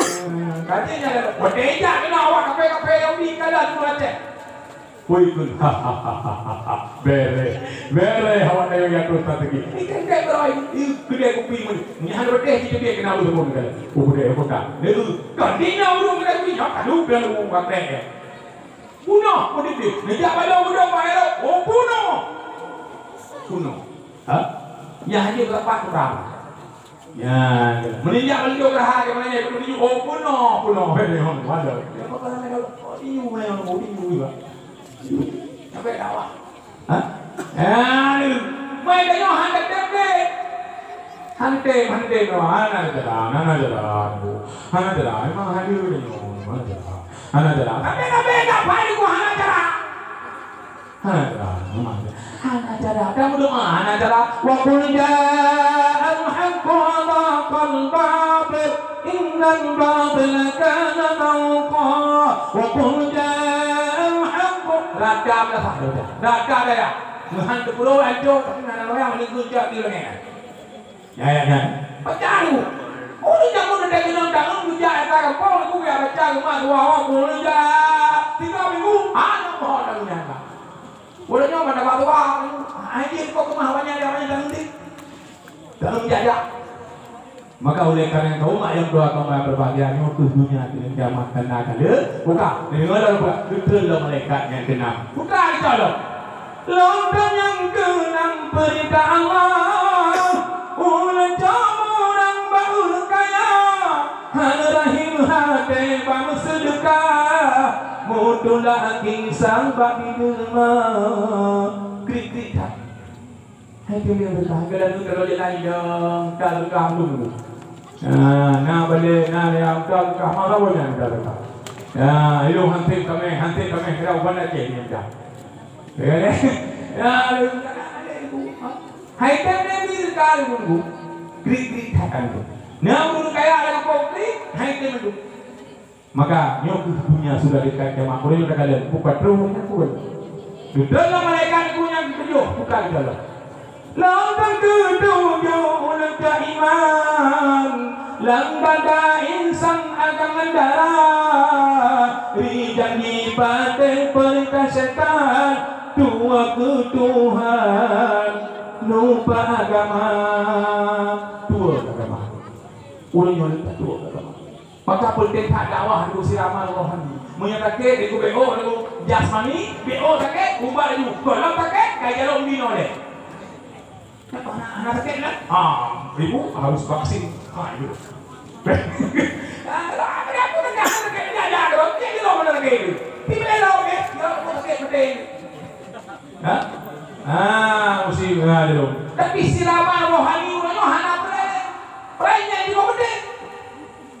kaji nya ladom. Boleh jak kena awak kafe-kafe yang di kalan tu macam. Woi, kun. Bere, bere awak nyoe nyang troh strategi. Ikan kai berai, i, kedai kupi meunan. Nyan hana beuteh jiteubiet keunan ureueng keunan. Oh, beuteh, oh, beuteh. Lalu, kan dina ureueng kedai kupi, nyan ka duek dalam ureueng patéh. Bunoh, oh, dikdik. Neujak balo budong bak Herod, oh, bunoh. Bunoh. Ha? Nyan hana beurapa kurang. Ya, ya. Meunijak meunyoe raha ke mana, oh, peunoh, peunoh. Hei, hei, hei, waduh. Ya, apa namanya? Oh, iyu, ya, oh, iyu juga. Sampai dakwah. Ha? Ya, ni. Mai tanyoe hana tem deh. Hana tem, hana tem, hana cara, hana cara. Hana cara, memang hadir ni, hana cara. Hana cara. Tapi, tapi, tak payah, hana cara. Hana cara, hana cara. Hana cara. Kamu doa, hana cara. Wa qul ja'al haqqu wa zahaqal batil, innal batila kana zahuqa. Wa qul ja'al haqqu. Raka dah sah, dah. Raka dah ya. Tuhan tu perlu hancur, tapi nak lawan yang menunggu jawab di dunia. Ya, ya, ya. Pecah tu. Oh, ni jamu nanti kena tangan, tu jak ata gampang, aku biar pecah rumah dua orang, aku ni jak tiga minggu. Ah, nak pohon dah punya ata. Boleh nyoman dapat dua. Ah, ini kau rumah banyak dia, banyak tangan ni. Tangan jajak. Maka oleh karena itu, umat yang berdoa kembali berbahagia, nyoe keuh dunia keuh kiamat kena kali. Buka, dengar dah buka. Betul lah malaikat yang kena. Buka kita dah. Lôn tanyong keunong peurintah Allah, ulôn cok murang bak ureueng kaya, hana rahim até bak meuseudeukah, meutulak ginsang bak bideungma. Krik-krik that. Hai tu dia berkah, kadang tu kalau dia lain dah, tak berkah tu. Nah, nah balik, nah yang tak berkah, marah pun yang tak berkah. Ya, ilung hansip tamèh, hansip tamèh, kira uban Aceh ni dah. Ya, kan? Ya, lu, hai tem Nabi sekali pun, Bu. Krik-krik that kan tu. Nah, ureueng kaya dalam konflik, hai tem tu. Maka, nyoe keuh dunia sudah dekat kiamat. Ureueng takalon, bukan troh nyan pun. Dudoe malaikat ku nyang ketujoh, bukan jalan. Lam teukeudua ulôn teuiman, lam dada insan agam dara, ri janji patéh peurintah syaitan, dua keu Tuhan, nupa agama, dua agama. Ureueng nyoe leupah dua agama. Maka peunteng that dakwah nibak siraman rohani. Meunyoe sakét, nibak B O, nibak jasmani, B O sakét, ubat laju. Kalau sakét, ka jalan binoe lé. Kenapa anak, anak sakit kan? Ah, ibu harus vaksin. Ah, ibu. Ah, apa dia pun dah sakit, dia ada, dia di rumah lagi. Tiba dia lagi, dia pun sakit penting. Ha? Ah, mesti ada dong. Tapi siraman rohani ureueng nyoe hana peureulèe. Peureulèe nyan di bawah penting.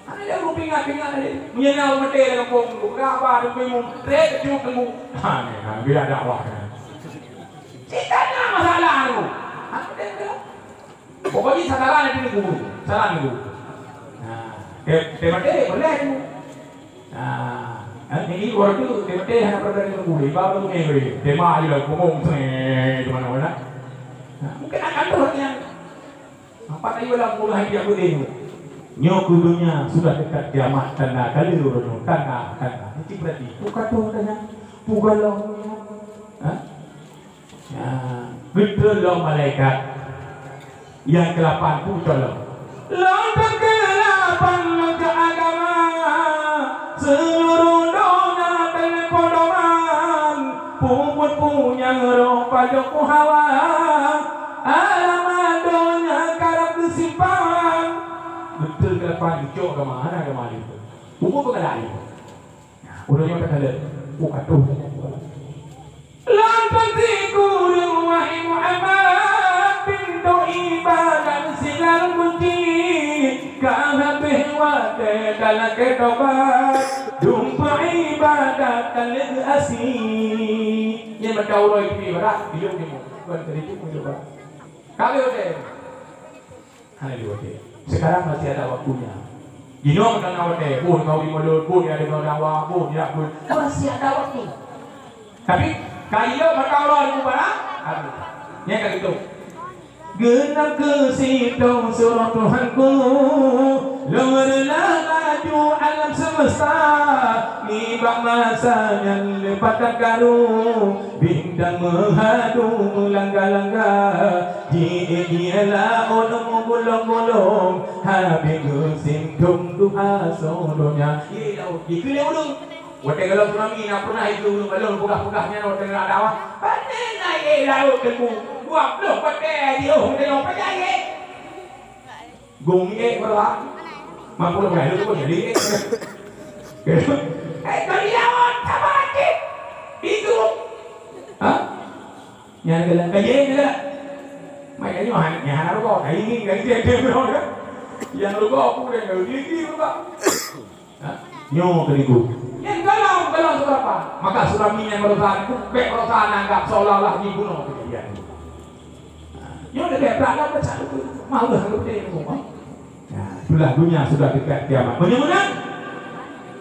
Hana lé ureueng pingat-pingat lé. Meunyoe na ureueng maté lam gampông tu, peugah haba teungku imum, trép teucok teungku. Ha, ni, ha, biar dakwah. Cit hana masalah tu. Ha, betul ke? Pokoknya sasaran nanti teungku. Sasaran teungku. Ha, eh, tema maté boleh tu. Ha, eh, ini orang tu tema maté hana pernah teungku. Ibarat tu ni, tema aja lah, ngomong tu, eh, di mana-mana. Ha, mungkin akan terus yang Apa tadi dalam puluhan dia boleh tu? Nyoe keu dunia sudah dekat kiamat, tanda kali ureueng nyoe, tanda, tanda. Nanti berarti, bukan tu tanya, bukan lo. Ha? Ya, betul lo malaikat. Yang kelapan pun tolong. Lom keulapan meuka agama, seluruh donya teumé pedoman, puput punyang roh padub hawa. Alamat donya karab teusimpan. Beutôi keu leupah jicok keu mana keu mana. Buku peugah laén. Nah, udah nyoe takalon. Oh, aduh. Lantas siku Lakée tobat, dumpeue ibadat ka lheueh asie. Nyan mata uroe ibi barat, ilong nyoe. Bukan keu itu pun coba. Kali udah. Hana lé watée. Sekarang masih ada waktunya. Jinoe ka na watée, boh kauri mulod, boh ya deungoe dakwah, boh ya boh. Masih ada waktu. Tapi, ka ilok mata uroe mubarak, habéh. Nyan ka gitu. Geuhnang keu sintong surok Tuhanku, lôn reulah laju alam semesta. Nibak masa nyan leupah that karu, bintang meuhadu meulangga-langga. Jiék-jiék laôt meugulong-gulong, habéh geusintong tuha soe donya. Ié laôt, dikeue lé ureueng. Watée gohlom tsunami na pernah ié ureueng balon peugah-peugah nyan watée na dakwah. Pane na ié laôt teungku? Dua ploh batée jiôh meuteungoh pajan ié. Gong ié beureulah. Mampu leubeh leueh pun jadi ié. Eh, ka di laôt, sabar cit. Itu. Ha? Nyan galak, ka jeuet nyan galak. Mai ka nyoe han-, nyan hana rugoe, ka ini, ka ini, ka ini, ka ini. Nyang rugoe aku deh, ka ini, ini rugoe. Ha? Nyoe keu niku. Nyan galak, galak seberapa. Maka tsunami nyang baroesa niku, bèk baroesa anggap seolah-olah jibunoe kejadian niku. Ha, nyoe deh, bèk brat lam peucah niku. Malu hana geupeudeh niku, ha? Nah, itulah dunia sudah dekat kiamat. Meunyoe meunan,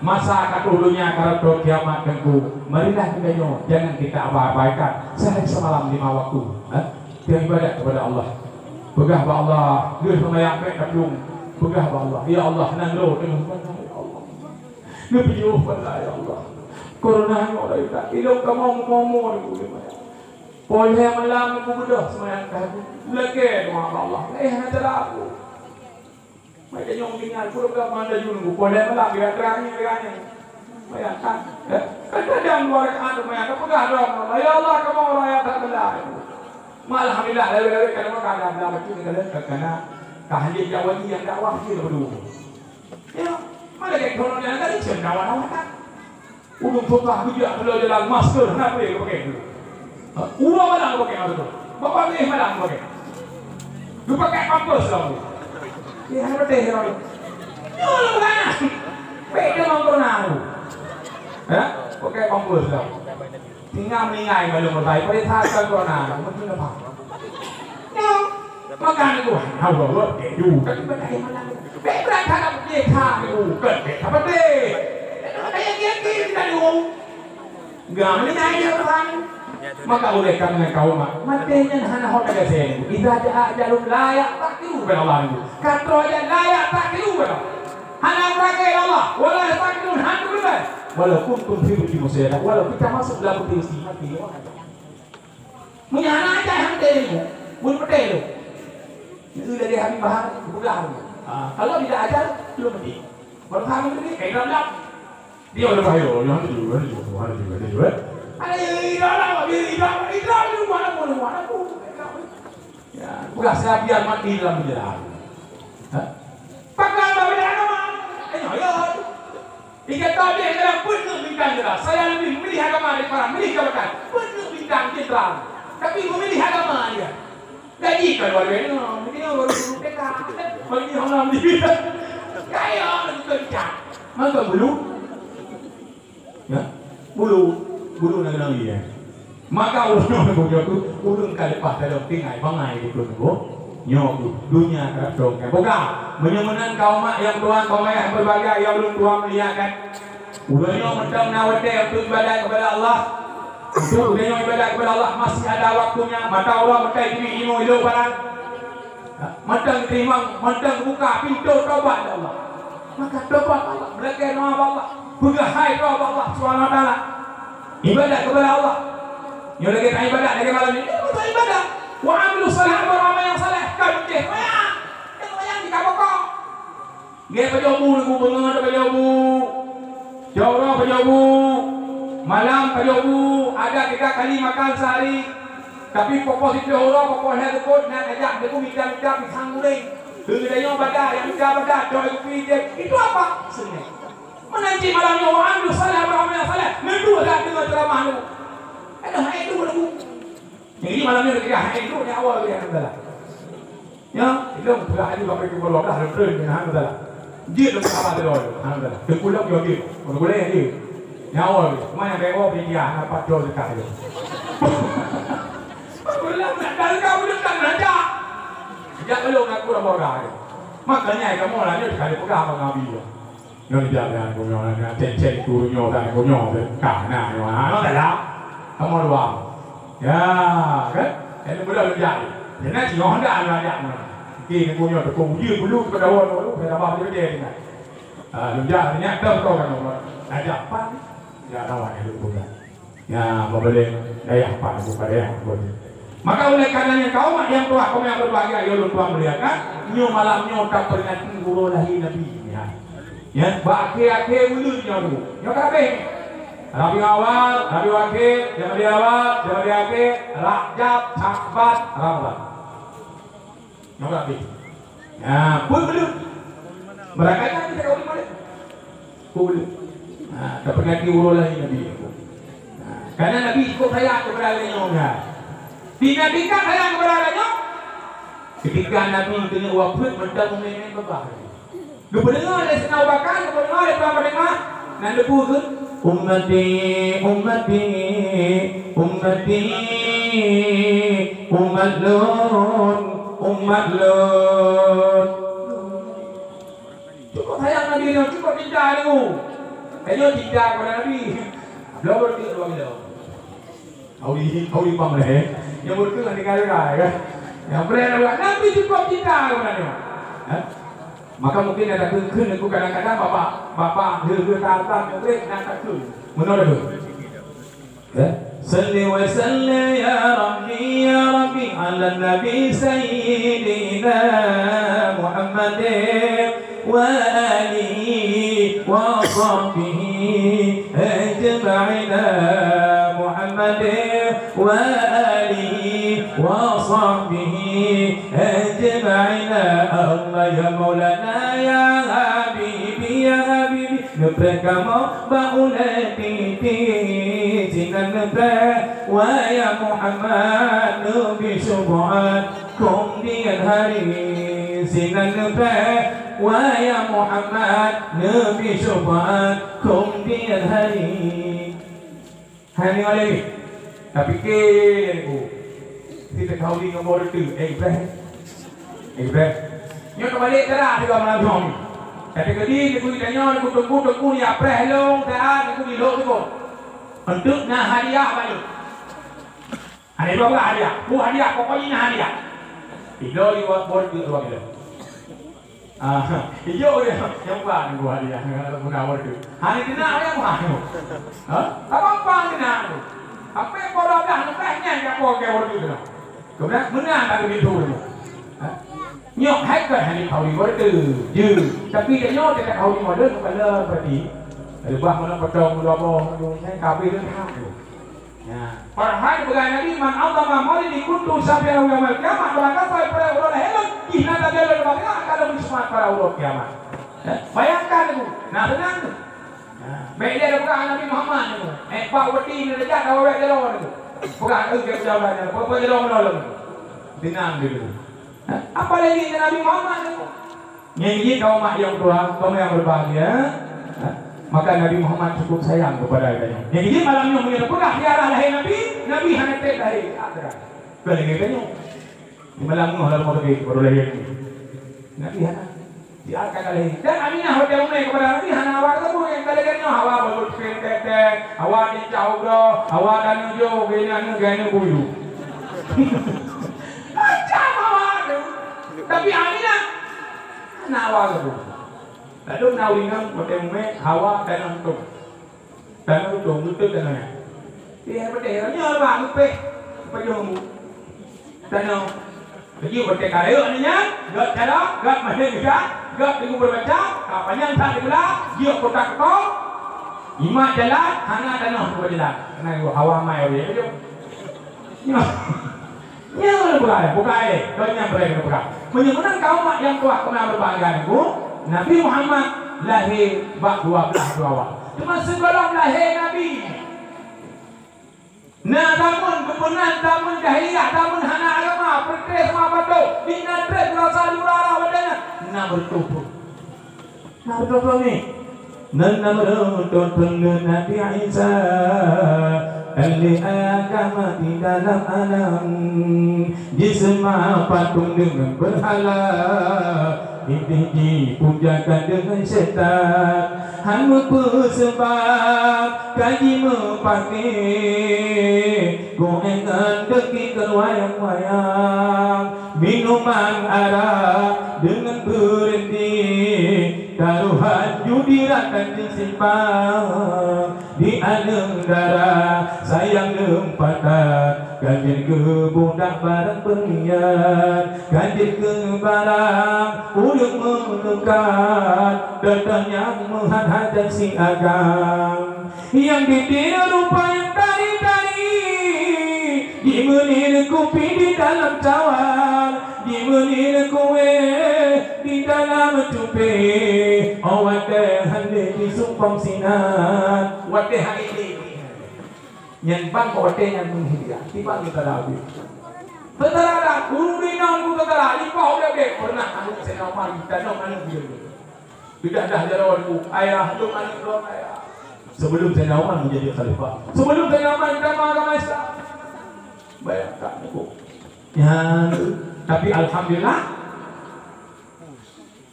masa ka troh dunia ka rab troh kiamat teungku, marilah geutanyoe, jangan kita abaikan sehari semalam lima waktu, eh, kita ibadat kepada Allah. Peugah bak Allah, lheueh seumayang pèng taplueng, peugah bak Allah, "Ya Allah, nan droe teungoh bala, ya Allah. Neupiôh bala, ya Allah. Corona nyoe dah itat, ilong kamoe meumo-mo teungku, ya Allah. Poh lhèe malam neubeudôh seumayang keu aku, lagèe doa bak Allah, eh, hana cara aku." Maka nyoe tinggai, pura-pura mandaju nunggu. Poh lhèe malam, dia terang ni, terang ni. Bayangkan, ya. Kadang dua rakaat lumayan, dah peugah doa, "Ya Allah, kamoe ureueng nyang that bela." Alhamdulillah, lewat-lewat, kadang kadang dah baca, kadang kadang ka hanjeuet jak wali nyang dakwah, dia berdua. Ya, mana kayak corona ni, ada macam dakwah-dakwah kan? Ureueng peugah bijak beuloe jalan masker hana payah geupakai dulu. Ha, uroe malam geupakai masker. Bapak lé malam geupakai. Geupakai pampers lom. Eh, hana patéh lom. Nyoe lom kana. Bèk deungon corona tu. Ha? Pakai pampers lom. Tinggai meuninggai malam meutai. Pada saat corona, mungkin apa? Nyoe. Maka nyoe, hana ureueng rot, eh, du, tapi bèk hai malam. Bèk brat hana bukon, eh, tha nyoe, kon bèk sapeue. Kaya kiaki kita nyoe. Gam ni nyan dia orang. Maka oleh karena kaum mak, maté nyan hana hot ada sen. Idza jaa ajalun la ya'takhiru bèk Allah nyoe. Ka troh ajan la ya'takhiru bèk Allah. Hana meuragée Allah. Wala ya'takhiru, hana meuragée. Walau kuntum fi burujin musyayyada. Walau kita masuk dalam peti besi, mati. Meunyoe hana ajan, han teurimong, buet peuteh lom. Nyoe lagèe Habib Bahar, geupeugah lom. Ah, kalau tidak ajan, belum mati. Baru Habib mati, kayak dalam. Dia udah bahaya, ya, hana jujur, hana jujur, hana jujur, hana jujur, eh. Ada yang hilang, ada yang hilang, hilang, hilang, hilang, hilang, hilang. Ya, peugah saya biar mati dalam penjara. Hah? Pakon bak bidang agama? Eh, nyoe, ya. Tiga tahun dia dalam peuet neuk bintang jendera. Saya lebih memilih agama daripada memilih jabatan. Peuet neuk bintang jendera. Tapi memilih agama dia. Gaji kan luar biasa. Dia baru guru T K. Bagi orang di kaya, lebih kencang. Maka bulu. Ya. Bulu. Bulu nanggroe, ya. Maka ulôn nyoe geupeugah tu, ulôn ka leupah dalam tinggai bangai ulôn nyoe. Nyoe tu, dunia ka dong ka boga. Meunyoe meunan kaum mak nyang tuan, kaum ayah berbahagia nyang ulôn tuan muliakan. Ulôn nyoe mantong na watèe untuk ibadat kepada Allah. Untuk ulôn nyoe ibadat kepada Allah masih ada waktunya. Mata uroe meutai jibi ilmu ilok barang. Mantong teurimong, mantong buka pintoe tobat lé Allah. Maka tobat Allah, meulakèe doa bak Allah, peugah hai droe bak Allah Subhanahu wa Taala. Ibadat kepada Allah. Nyoe lagèe na ibadat, lagèe malam nyoe, nyoe beutôi ibadat. Wa amilu shalihat, beuamal nyang saleh, ka beutôi maya. Nyang maya di ka bokong. Gèt pajoh bu, beungoh pajoh bu. Siang uroe pajoh bu. Malam pajoh bu, ada tiga kali makan sehari. Tapi poh-poh siplôh uroe, poh-poh lhèe seukôt, na tajak deungon mita-mita pisang guréng. Keu geutanyoe bada, nyang mita bada, cok kupi jép. Itu apa? Seunek. Meunan cit malam nyoe, wa amilu shalihat, beuamal nyang saleh. Neudua that deungon ceuramah nyoe. Aduh, hai tu, hai tu. Jadi malam nyoe, hai tu, nyoe awai, ya, alhamdulillah. Ya, ilôn peugah aju sampai pukul dua belas, lôn treun, ya, alhamdulillah. Jeuet lom sabar sidroe. Alhamdulillah. Teukulok yo jeuet. Teukulok yo jeuet. Nyawa jeuet. Cuma nyang bèk woe panitia, hana pat jol teuka jeuet. Teukulok nak tangka ulôn tan raja. Jak ulôn aku dah bodoh. Makanya kamoe lah nyoe ka dipeugah bang Abi. Nyoe dijaga aku nyoe, na cek-cek tu nyoe dan aku nyoe, ka na nyoe. Ha, nyoe dah lah. Kamoe dua. Ya, kan? Jadi mudah lôn jak. Jadi nyoe dah lôn jak nyoe. Oke, aku nyoe teuka uji dulu kepada orang tu, saya tambah dia dia. Ah, lôn jak, nyak dah kau kan. Ajak pan. Ya, lawan dia dulu. Ya, babeleng dayah pat buka dayah pun. Maka oleh karenanya kaum nyang tuha, kaum nyang berbahagia, ya ulôn tuan muliakan, nyoe malam nyoe ka peringati uroe lahé Nabi nyan. Ya, bak akhé-akhé buleuen nyoe dulu. Nyoe ka habéh. Rabiul Awal, Rabiul Akhir, Jamadil Awal, Jamadil Akhir, Rajab, Sya'ban, Ramadan. Nyoe ka habéh. Nah, peue beuleuh. Barangkaja kita kawin balik. Peue beuleuh. Nah, taperingati uroe lahé Nabi. Nah, karena Nabi cukup sayang kepada geutanyoe, kan? Di Nabi kan sayang kepada geutanyoe. Ketika Nabi keuneuk wafeuet, mantong mumin babah. Geupeudeungoe lé Saidina Abu Bakar, geupeudeungoe lé para panglima, nan leubu kheun, "Ummati, ummati, ummati, umat lôn, umat lôn." Cukup sayang Nabi nyoe, cukup cinta nyoe. Tanyoe cinta kepada Nabi. Bloe beutôi dua kilo. Audi, Audi pam lé. Nyang beutôi lah tinggai rai, kan? Nyang beutôi lah, Nabi cukup cinta kepada nyoe. Ha? Maka mungkin ada kheun-kheun aku kadang-kadang bapak, bapak, he, he, tatam, he, nak takheun. Meunoe dah. Ya? Salli wa sallim ya Rabbi, ya Rabbi, ala Nabi Sayyidina Muhammadin wa alihi wa sahbihi ajma'in. Muhammadin wa alihi wa sahbihi ajma'in. Allah ya Maulana ya Habibi ya Habibi. Neupreh kamoe bak ulèe titi, sinan neupreh, wahai Muhammad, neubi syafa'at kong di ngon hari. Sinan neupreh, wahai Muhammad, neubi syafa'at kong di ngon hari. Hai nyoe lé, tapike lé ku. Si teukauli ngon boh reuteuh, eh, Ibrahim. Eh, Ibrahim. Nyoe teubalek cara sigoe malam nyoe. Tapi keudi teungku tanyoe, teungku, teungku, teungku, ya preh lôn, saat teungku dilok teungku. Untuk na hadiah bayeue. Ada dua belah hadiah. Bu hadiah, pokoknya na hadiah. Tiga, dua, boh reuteuh, dua kilo. Ah, ijok dia nyang ban buah dia, guna wordu. Hana kena dia buah tu. Ha? Apa-apa kena tu. Apa yang bodoh dah lepas nyan dia buah ke wordu tu. Kemudian menang tak begitu tu. Ha? Nyok hai kan hanya kau di wordu. Je. Tapi dia nyok dia tak kau di model kepala berarti. Lepas mana potong dua boh tu, saya kabel tu tak tu. Ya. Padahai peugah Nabi, "Man azama maulidi kuntu syafi'ahu yaumal qiyamah." Barang siapa yang uroe lahé lôn, jih na tabi lôn bak Allah, ka lôn seumpat pada uroe kiamat. Ya. Bayangkan tu, nah seunang tu. Ya. Baik dia ada peugah Nabi Muhammad tu. Eh, bak wati ni dekat awak jalan tu. Peugah, eh, dia jalan ni. Peugah jalan menolong tu. Seunang dia tu. Ha? Apalagi dengan Nabi Muhammad ni. Nyan jih kaum mak nyang tuha, kaum nyang berbahagia. Ha? Maka Nabi Muhammad cukup sayang kepada geutanyoe. Nyan jih malam nyoe meunyoe peugah ziarah lahé Nabi, Nabi hana trép lahé. Bukan lagèe geutanyoe. Di malam nyoe dalam motor baru lahé. Nabi hana. Di angka kali. Dan Aminah watèe umè kepada Nabi hana awak teumui nyang ka lagèe nyoe, hawa beuteupeue tètè, hawa di cahubra, hawa dan ujo, geuneuk, geuneuk bulu. Macam awak tu. Tapi Aminah hana awak tu. Lalu na uringan watèe umè hawa dan untung. Tanoh utông, beutôi tanoh nyan. Pih hai peudeh, nyoe bak geupéh, pajoh bu. Tanoh. Laju watèe ka rayeuk nyan, gèt cara, gèt mahen bisa, gèt deungon macam, ka panyang that di beulah, jeuet kota-kota, imat jalan, hana tanoh keu jalan. Karena hawa mai ureueng, pajoh. Nyoe. Nyoe bukai, bukai. Donya beurai keuneuk peugah. Meunyoe meunan kaum mak nyang tuha keunan beubangga nyoe, Nabi Muhammad lahé bak dua blaih droe awak. Teuma sigohlom lahé Nabi, na tamon geubeuna, tamon jahiliyah, tamon hana agama, peureuteh seumah bato, di na trép rasa di ulara watèe nyan, na beureutoh phon. Beutôi-beutôi ni. Nan na meureutot peungeuet Nabi Isa, lé agama di dalam alam. Jiseumah patong deungon beurhala, idéh jipujakan deungon syaitan. Han meupeuseubab ka jimeupaké, goe ngon deuki keu wayang-wayang. Minuman arak deungon beureundi, taruhan judi rakan jisimpang. Di aneuk dara sayang leumpatat, ganjil keu budak barang beurhian, ganjil keu barang ureueng meuneukat, datang nyang meuhat hajat si agam. Nyang ditiru rupa nyang tari-tari, jimeulilée kupi di dalam cawan, jimeulilée kueh di dalam cupéh. Oh watée han lé jisumpang sinan, watée han lé. Nyan ban watée nyan meuhidang, tiba geutara habéh. Teutara dak, guru di nyan guru teutara, di pahu dek-dek, pernah aneuk Saidina Umar, tanyoe aneuk dia. Sudah dah jalan, "Ayah, lôn aneuk lôn, ayah." Sebelum Saidina Umar menjadi khalifah, sebelum Saidina Umar menjadi agama Islam. Bayangkan, Bu. Ya, tapi alhamdulillah,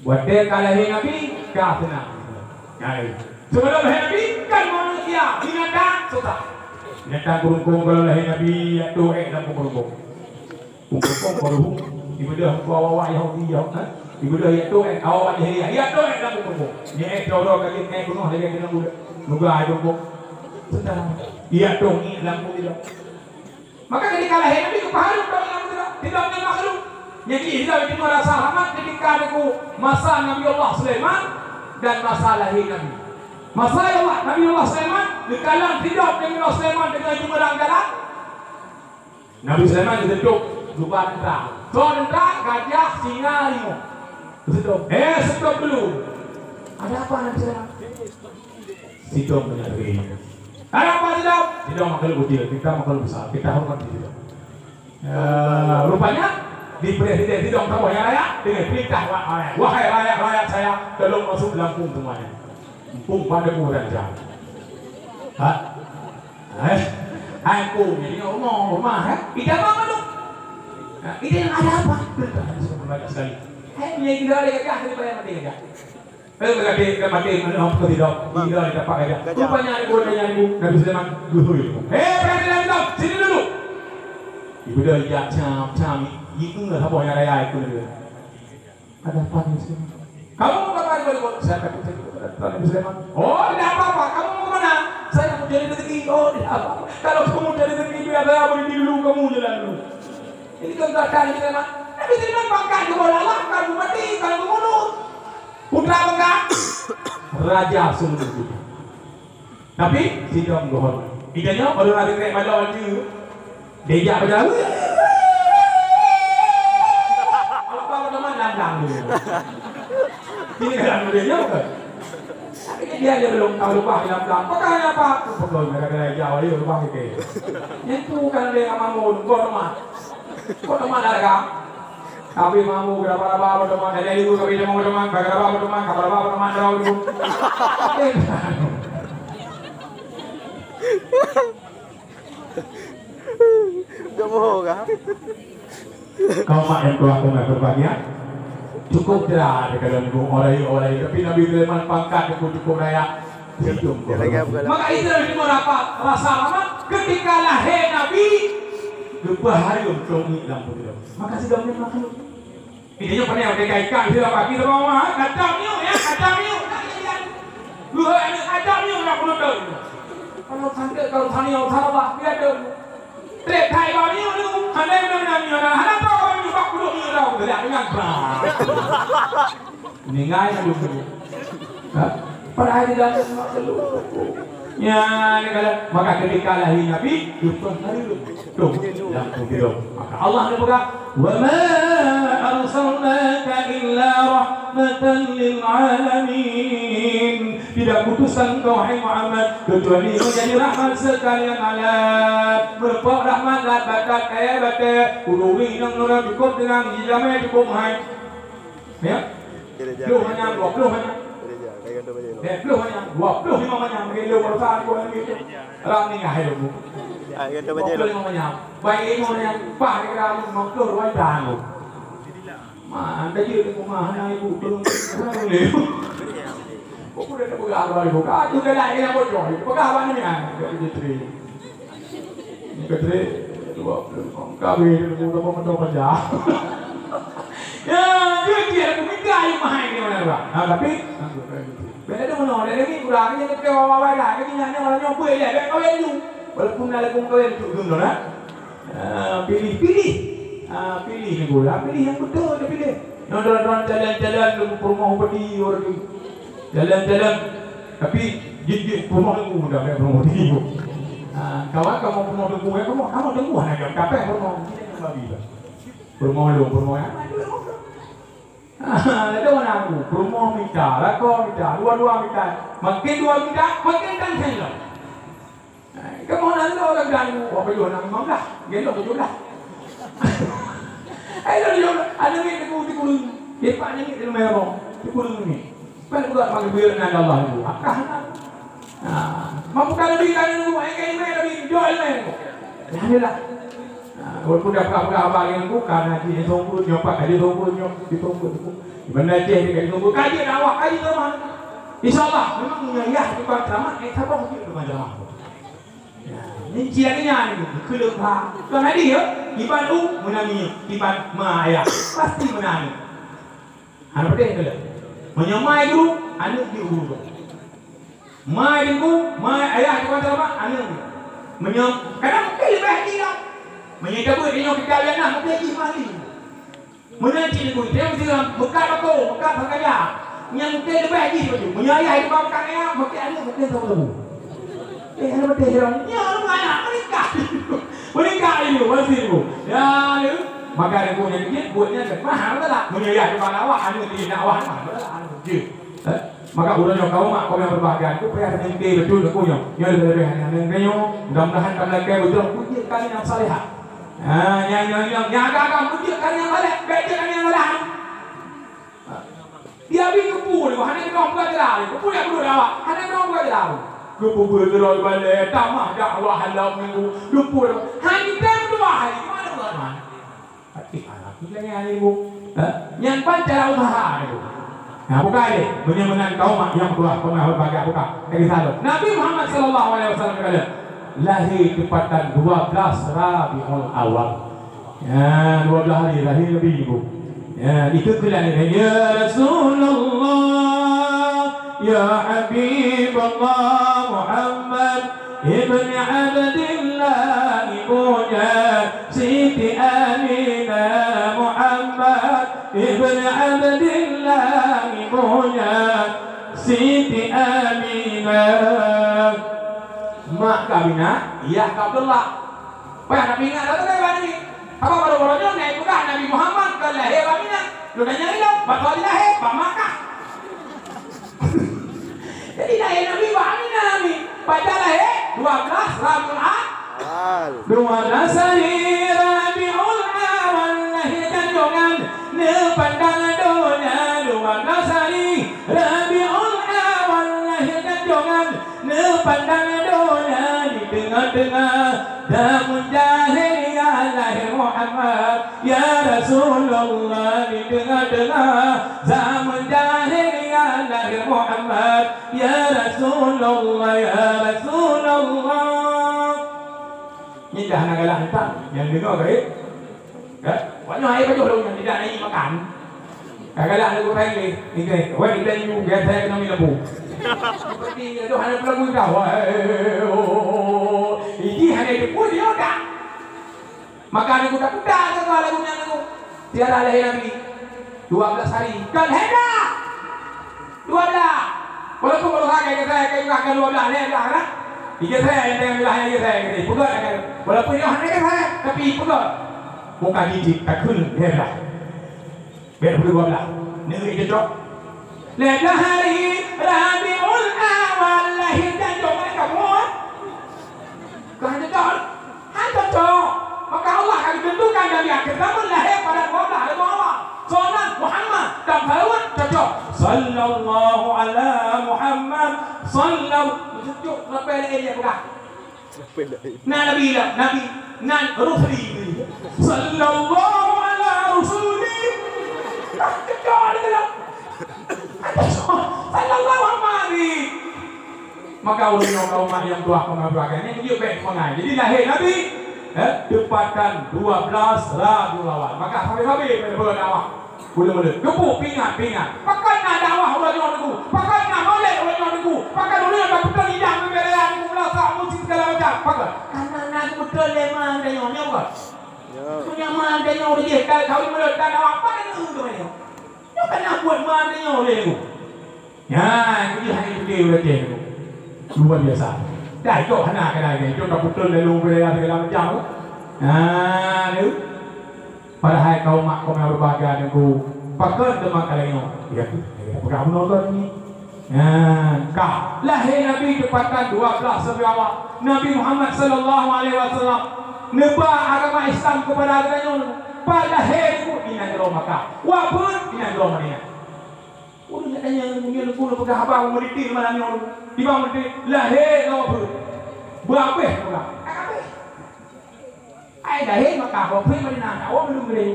watée ka lahé Nabi, ka seunang. Hai. Sebelum lahé Nabi, kan manusia, binatang, susah. Binatang keurungkong kalau lahé Nabi, ya tu, eh, dalam keurungkong. Peurumpok baru, ibadah muka awak Yahudi, Yahudi, ha? Ibadah ya tu, eh, awak Yahudi, ya tu, eh, dalam peurumpok. Ni, eh, jodoh ka jeuet, eh, bunoh lagèe dalam budak. Muka ai peurumpok. Sedang. Ya tu, ni dalam budak. Maka ketika lahé Nabi, geupahareuem dalam budak. Tidak ada makhluk. Jadi, tidak ada rasa rahmat ketika ada ku masa Nabi Allah Sulaiman dan masa lahé Nabi. Masa ya Allah, Nabi Allah Sulaiman, geukalon sidroe Nabi Allah Sulaiman dengan jeumeurang galak. Nabi Sulaiman geuseutôb dua teuntara. Soe teuntara? Gajah, singa, harimau. Geuseutôb. Eh, seutôb dulu. Ada apa Nabi Sulaiman? Sidroe meunyeuri. Ada apa sidroe? Sidroe makhluk kecil, kita makhluk besar. Kita hormati sidroe. Ya, rupanya di presiden sidroe saboh nyang rakyat, dengan perintah wa-, rakyat. Wahai rakyat-rakyat saya, tolong masuk ke lampung semuanya. Mumpung pada kurang jam. Ha? Eh? Hai, mumpung jadi rumah, rumah, eh? Ida apa tu? Ha, ida ada apa? Banyak sekali. Eh, ni ida ada gajah, ni banyak mati gajah. Eh, mati, mati, mana orang tu tidak? Ida ada apa gajah? Rupanya ada guna yang ibu, Nabi Sulaiman, guru itu. Eh, perhatikan itu, sini dulu. Ibu dah ijak cam, cam, itu nggak apa yang raya itu dia. Ada apa ni sih? Kamu mau kemana, Bang? Saya takut jadi kepada Nabi Sulaiman. Oh, tidak apa-apa. Kamu mau kemana? Saya mau cari rezeki. Oh, tidak apa-apa. Kalau kamu cari rezeki, biar saya beri dulu, kamu jalan dulu. Ini kan keadaan Nabi Sulaiman. Nabi Sulaiman pangkat kepala Allah, bukan bupati, bukan gubernur. Putra pangkat Raja Suluh. Tapi sidroe geuhoreumat. Ija nyoe baru lagi trek bajau laju. Dijak bajau. Apa nama nandang dia? Ini kan dia nyoe kan? Tapi dia aja belum tahu lupa dia bilang. Pertanyaan apa? Betul, gara-gara ija, dia lupa gitu. Yang tu kan dia sama mau, gua teman. Kok teuma dah ka? Tapi mamu berapa-apa teuma, dari dulu kami teuma teuma, berapa-apa teuma, berapa-apa teuma, terus dulu. Gak bohong kah? Kau mak yang tua aku nak berbahagia. Cukup jelas kalau nunggu orang orang, tapi Nabi Sulaiman pangkat cukup cukup raya. Maka itu Nabi Muhammad rasa lama ketika lahir Nabi, geupeue hareuem troh miet lam peudeueng. Maka sidroe nyan makhluk. Intinya pandai pakai ikan sila pagi sama mama, kacau miut ya, kacau miut. Dua anak kacau miut nak penutup. Kalau sampai kalau tanya utara bah dia ada. Trek kai ba miut tu, hana yang nak miut, hana tahu ba miut bak kuduk miut tau. Tidak dengan bah. Ningai dulu. Ha? Padahal di dalam makhluk. Ya, ni kalau maka ketika lahir Nabi, geupeue hareuem. Tuh, lam peudeueng. Maka Allah geupeugah, "Wa ma arsalnaka illa rahmatan lil alamin." Tidak kuutus engkau, hai Muhammad, kecuali menjadi rahmat sekalian alam. Meureumpok rahmat lam batat kaya batat, ureueng inong nurot cukup deungon, jijamé cukup hai. Ya? Gereja. Ploh hanya, dua ploh hanya. Gereja. Dua puluh manyam, dua puluh lima manyam, bagi lo baroesa dua minggu tu. Ram ni ngah hidup. Ah, kata baca Dua puluh lima manyam. Baik, lima manyam, pah kira lima puluh dua tahun. Ma, anda je di rumah, hana ibu tolong, tolong le. Kok udah tak pegang abang ibu? Ah, tu dah lain yang bocor. Pegang abang ni, ah, dia kerja teri. Ni kerja teri, dua puluh lima. Kawin, dua puluh lima, dua puluh lima. Ya, dia, dia, aku minta air mahal ni, orang, orang. Ah, tapi, bila tu mana, ada lagi kurang, dia kata, "Wah, wah, wah, dah." Jadi, nanya orang nyoba, ya, dia kawin tu. Walaupun dah lagu kawin tu, tu, tu, dah. Ah, pilih, pilih. Ah, pilih ni pula. Pilih yang betul dia pilih. Nyoe droe-droe jalan-jalan lom peurumoh bupati orang tu. Jalan-jalan. Tapi jeuet-jeuet peurumoh lom dah bèk peurumoh bupati. Ah, kawan kamoe peurumoh teungku, ya, kamoe, kamoe teungku hana jam kapeh peurumoh. Kita yang babi dah. Peurumoh lom, peurumoh yang mana dulu? Ah, ada mana aku? Peurumoh mita, lakoe mita, dua-dua mita. Makin dua mita, makin kan sendok. Hai, kamoe na lôn ka geutanyoe, wah, pajoh na limong blah, gendong tujoh blah. Hai, lôn tujoh blah, aneuk miet teungku sikureueng, dipat aneuk miet teungku meurumoh, sikureueng miet. Kan buat bagi beuet nan Allah tu, akah na. Ha, mampu ka Nabi, ka Nabi, hai, ka Nabi, Nabi, jok ilmu tu. Alhamdulillah. Ha, walaupun dah peugah-peugah haba ngon aku, ka na jih songkot nyoe, pat ka jih songkot nyoe, jih songkot tu. Di Banda Aceh, ka jih songkot, ka jih dakwah, ka jih teuma. Insya Allah, memang meunyoe yah tukang ceramah, eh, saboh jih tukang ceramah. Ya, nyan ciri nyan, keuleubah. Tuan Hadi, ya? Iban u, meunami, iban ma ayah. Pasti meunami. Hana peudeh keuleubah. Meunyoe ma guru, aneuk jeuet guru. Ma teungku, ma ayah tukang ceramah, aneuk jeuet. Meunyoe, kadang mungkin leubeh jih lah. Meunyoe tabeuet nyoe kita lihat nah, mungkin jih ma lé. Meunan cit Teungku, teurimong siram, meukat bako, meukat peukara. Nyang mungken leubeh jih baju. Meunyoe ayah iba meukat kaya, meukat aneuk mungken saboh sabu. Eh, aneuk meukat siram. Nyoe aneuk meukat, meunikah. Meunikah ilmu, masih ilmu. Ya, ilmu. Maka ilmu nyang jeuet, buet nyan mahal beutôi lah. Meunyoe ayah iba nak awak, aneuk jih nak awak, mahal beutôi lah, aneuk jih. Eh? Maka uroe nyoe kaum mak, kaum nyang berbahagia, tu payah teumeungke beutôi keu nyoe. Nyoe leubeh-leubeh hana ngon nyoe. Mudah-mudahan ka meulakèe beutôi, peujeuet kami nyang salehah. Ha, nyang, nyang, nyang, nyang agak-agak peujeuet kami nyang saleh, bèk jeuet kami nyang saleh. Ha. Dia bri keupeue nyoe, hana keudroe buka jela, keupeue nyang keudroe awak, hana keudroe buka jela. Keupeue keudroe balèe, tamah dakwah lam minggu, keupeue. Hana tem dua hari, di mana buat mana? Tapi anak tu jangan ilmu. Ha? Nyan pan cara usaha dia tu. Nah, buka deh. Meunyoe meunan kaum mak nyang tuha, pernah berbagai buka. Dari salam. Nabi Muhammad sallallahu alaihi wasallam kata, lahir tepatan dua belas Rabiul Awal. Ya, dua belas hari lahir Nabi, Ibu. Ya, itu keulai, "Ya Rasulullah, ya Habiballah Muhammad." Ibni Abdillah, ibunya Siti Aminah, Muhammad ibni Abdillah, ibunya Siti Aminah. Mak keu Aminah, yah keu Abdullah. Payah Nabi ingat lagèe nyan Nabi. Sabab baru-baru nyoe Nabi peugah Nabi Muhammad ka lahé bak Aminah. Lôn tanyong ilôn, bak soe jilahé? Bak Makkah. Jadi lahé Nabi bak Aminah Nabi. Pajan lahé? Dua belas Rabiul A-, Awal. Dua belas hari Rabiul Awal lahé junjungan, neupandang donya. Dua belas hari Rabiul Awal lahé junjungan, neupandang donya di teungoh-teungoh zaman jahiliyah lahé Muhammad, ya Rasulullah, di teungoh-teungoh zaman jahiliyah lahé Muhammad, ya Rasulullah, ya Rasulullah. Nyan dah hana galak hantam, nyang deungoe gaib. Kan? Awak nyoe hai pajoh lôn nyan, tidak naik makan. Ka galak lagu Thai lé, Inggris. Wah, di Melayu, biasa ekonomi lampu. Seperti itu, hana lagu dah. Wah, oh, oh, oh. Ini hana itu pun dia dah. Maka ada kuda-kuda ke kau lagu nyan lagu. Tiada lahir Nabi. Dua belas hari. Kan hebat. Dua belas. Walaupun kalau saya kata saya kata dua belas, lhèe belas lah. Tiga saya yang tengah belah, tiga saya kata, peugah kan. Walaupun nyoe hana kata saya, tapi peugah. Muka jijik, tak kena, lhèe belas. Biar dua belas. Negeri cocok. Lhèe belas hari Rabiul Awal lahir jantung mereka semua. Kan cocok. Han cocok. Maka Allah akan tentukan Nabi akhir zaman lahir pada dua belas Rabiul Awal. Soe nan? Muhammad. Dan Harun cocok. Sallallahu ala Muhammad. Na Nabi lah, Nabi nan Rusli. Sallallahu ala Rusuli. Sallallahu alaihi. Maka ulama, kaum nyang tuha, kaum nyang tuha, nyan jeuet bèk mangai. Jadi lahé Nabi, eh, teupatan dua belas Rabiul Awal. Maka sabe-sabe bèk dakwah. Ulôn-ulôn, geupeu pingat-pingat. Pakon na dakwah uroe nyoe Teungku? Pakon na molod uroe nyoe Teungku? Pakon ulôn ka peutrön idang bubé raya Teungku, meulasah, musik, segala macam? Pakon? Karena na geupeutrön lé ma geutanyoe, nyo bukon? Ya. Meunyo ma geutanyoe jih ka kawin molod dan dakwah, pakon na ureueng nyoe? Nyoe ka na buet ma geutanyoe lé Teungku. Nyan, jih hai geutanyoe lagèe Teungku. Luar biasa. Dah, itu hana keunan, itu ka peutrön lalu bubé raya segala macam. Nah, tu. Padahai kaum mak, kaum nyang berbahagia Teungku, pakon teuma ka lagèe nyoe? Ya, ya, peugah bunoe lôn nyoe. Nyan, ka lahé Nabi teupatan dua belas Rabiul Awal. Nabi Muhammad sallallahu alaihi wasallam neuba agama Islam keupada geutanyoe. Pat lahé Teungku? Di nanggroe Makkah. Wafeuet di nanggroe Madinah. Ulôn jak tanyong, meunyoe Teungku neupeugah haba meudetail malam nyoe, di bawah meudetail, lahé ngon wafeuet. Beu abéh peugah. Ka abéh. Hai lahé Makkah, wafeuet Madinah, dakwah bandum geude.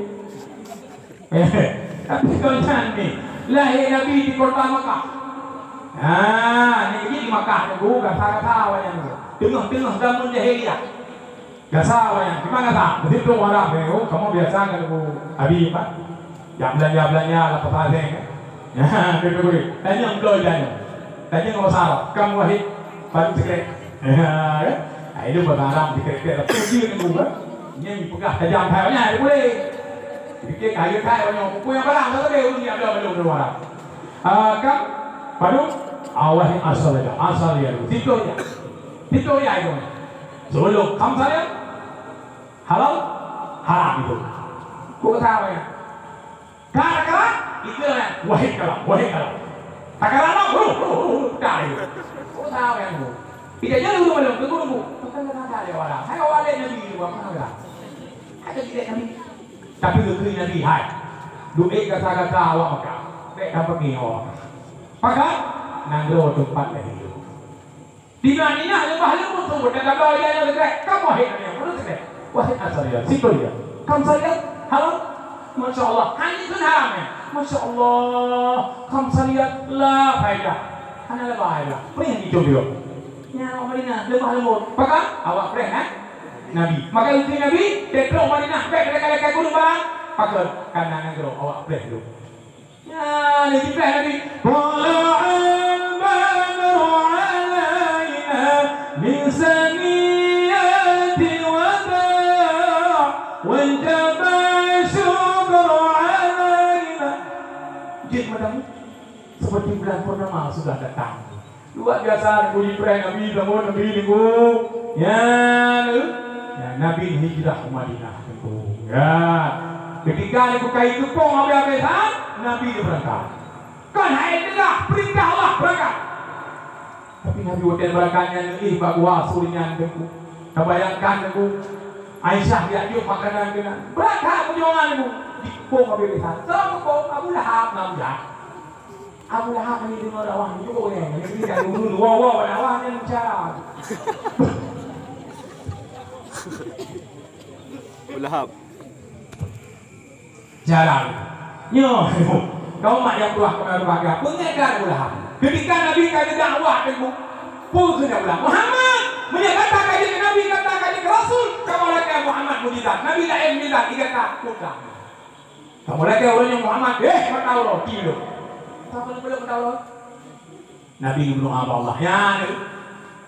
Tapi kon nyan ni, lahé Nabi di kota Makkah. Ha, nyan jih di Makkah Teungku, gasa-gasa awaknyan Teungku. Teungoh-teungoh zaman jahiliyah. Gasa awaknyan, di mana gasa? Di situ Arab, eh, oh, kamoe biasa ngon Teungku Abi, Pak. Jak beulanja-beulanja lam pasar seng, eh. Ya, beutôi, beutôi. Tanyong beutôi, tanyong. Tanyong bahasa Arab, kam wahid, baru sikrek. Ya, kan? Ah, itu bahasa Arab, sikrek, sikrek. Tapi dia Teungku, kan? Nyan peugah tajam that, nyan boleh. Dipikir kaya that, nyan. Buku nyang barang, tak boleh, ureueng nyang ada, ada, ada orang. Ah, kam, padum? Ah, wahid asal aja, asal ya. Situ aja. Situ aja itu. Sebelum kam saya, halal, haram itu. Kok kata apa ya? Ka takaran, itu ya, wahid kalam, wahid kalam. Takaran lah, hu, hu, hu, hu, dah itu. Kok tahu yang bu? Tidak jadi dulu belum, tunggu, tunggu. Bukan kata ada orang. Hai, awak lihat Nabi itu, apa kata? Ada tidak Nabi? Tapi betul Nabi, hai. Duit gasa-gasa awak makan. Baik dapat ni awak makan. Pakat? Nanggroe teumpat lahé. Di Madinah leubeh leumoh tu, dan gabah dia yang dekat. Kamu wahid Nabi, apa tu dekat? Wahid asal dia, situ dia. Kam saya, haram. Masya Allah, hanya itu haram ya. Masya Allah, kam saya, la faedah. Hana leubeh faedah. Peurih hidung dia. Nyan awak Madinah, leubeh leumoh. Pakat? Awak peurih, eh? Nabi. Maka itu Nabi, dia trok Madinah, baik dekat-dekat gunung barang. Pakat? Karena nanggroe, awak peurih dulu. Ya, Nabi Ibrahim Nabi. Tala'al badru alaina min saniyatil wada', wajaba syukru alaina. Jeuet mata, seperti bulan purnama sudah datang. Luar biasa, Nabi Ibrahim, Nabi Zamrud, Nabi Nuh. Ya, ya, Nabi hijrah ke Madinah, Teungku. Ya. Ketika Nabi kai teupông habéh-habéh that, Nabi dia berangkat. Kan hai teuga, perintah Allah berangkat. Tapi Nabi watèe berangkat nyan neuéh bak gua asui nyan, Teungku. Tabayangkan, Teungku. Aisyah jak jok makanan keunan. Berangkat perjuangan, Teungku. Diteupông habéh-habéh that. Siapa teupông? Abu Lahab, Abu Lahab. Abu Lahab ni deungoe dakwah ni, cukup ni. Ni kita dulu, dua, dua, dakwah ni bicara. Abu Lahab. Jalan. Nyoe, kau mak yang tuah kena berbagai. Pengedan Abu Lahab. Ketika Nabi ka dakwah, Teungku, peue kheun Abu Lahab? Muhammad, meunyoe gata ka jeuet Nabi, gata ka jeuet Rasul, kamoe lakèe Muhammad mukjizat. Nabi laén mukjizat, di gata, peue kheun? Kamoe lakèe uroe nyoe Muhammad, eh, mata uroe, ti lôn. Sapa lôn peuleueh mata uroe? Nabi geumeudoa bak Allah. Ya, Nabi.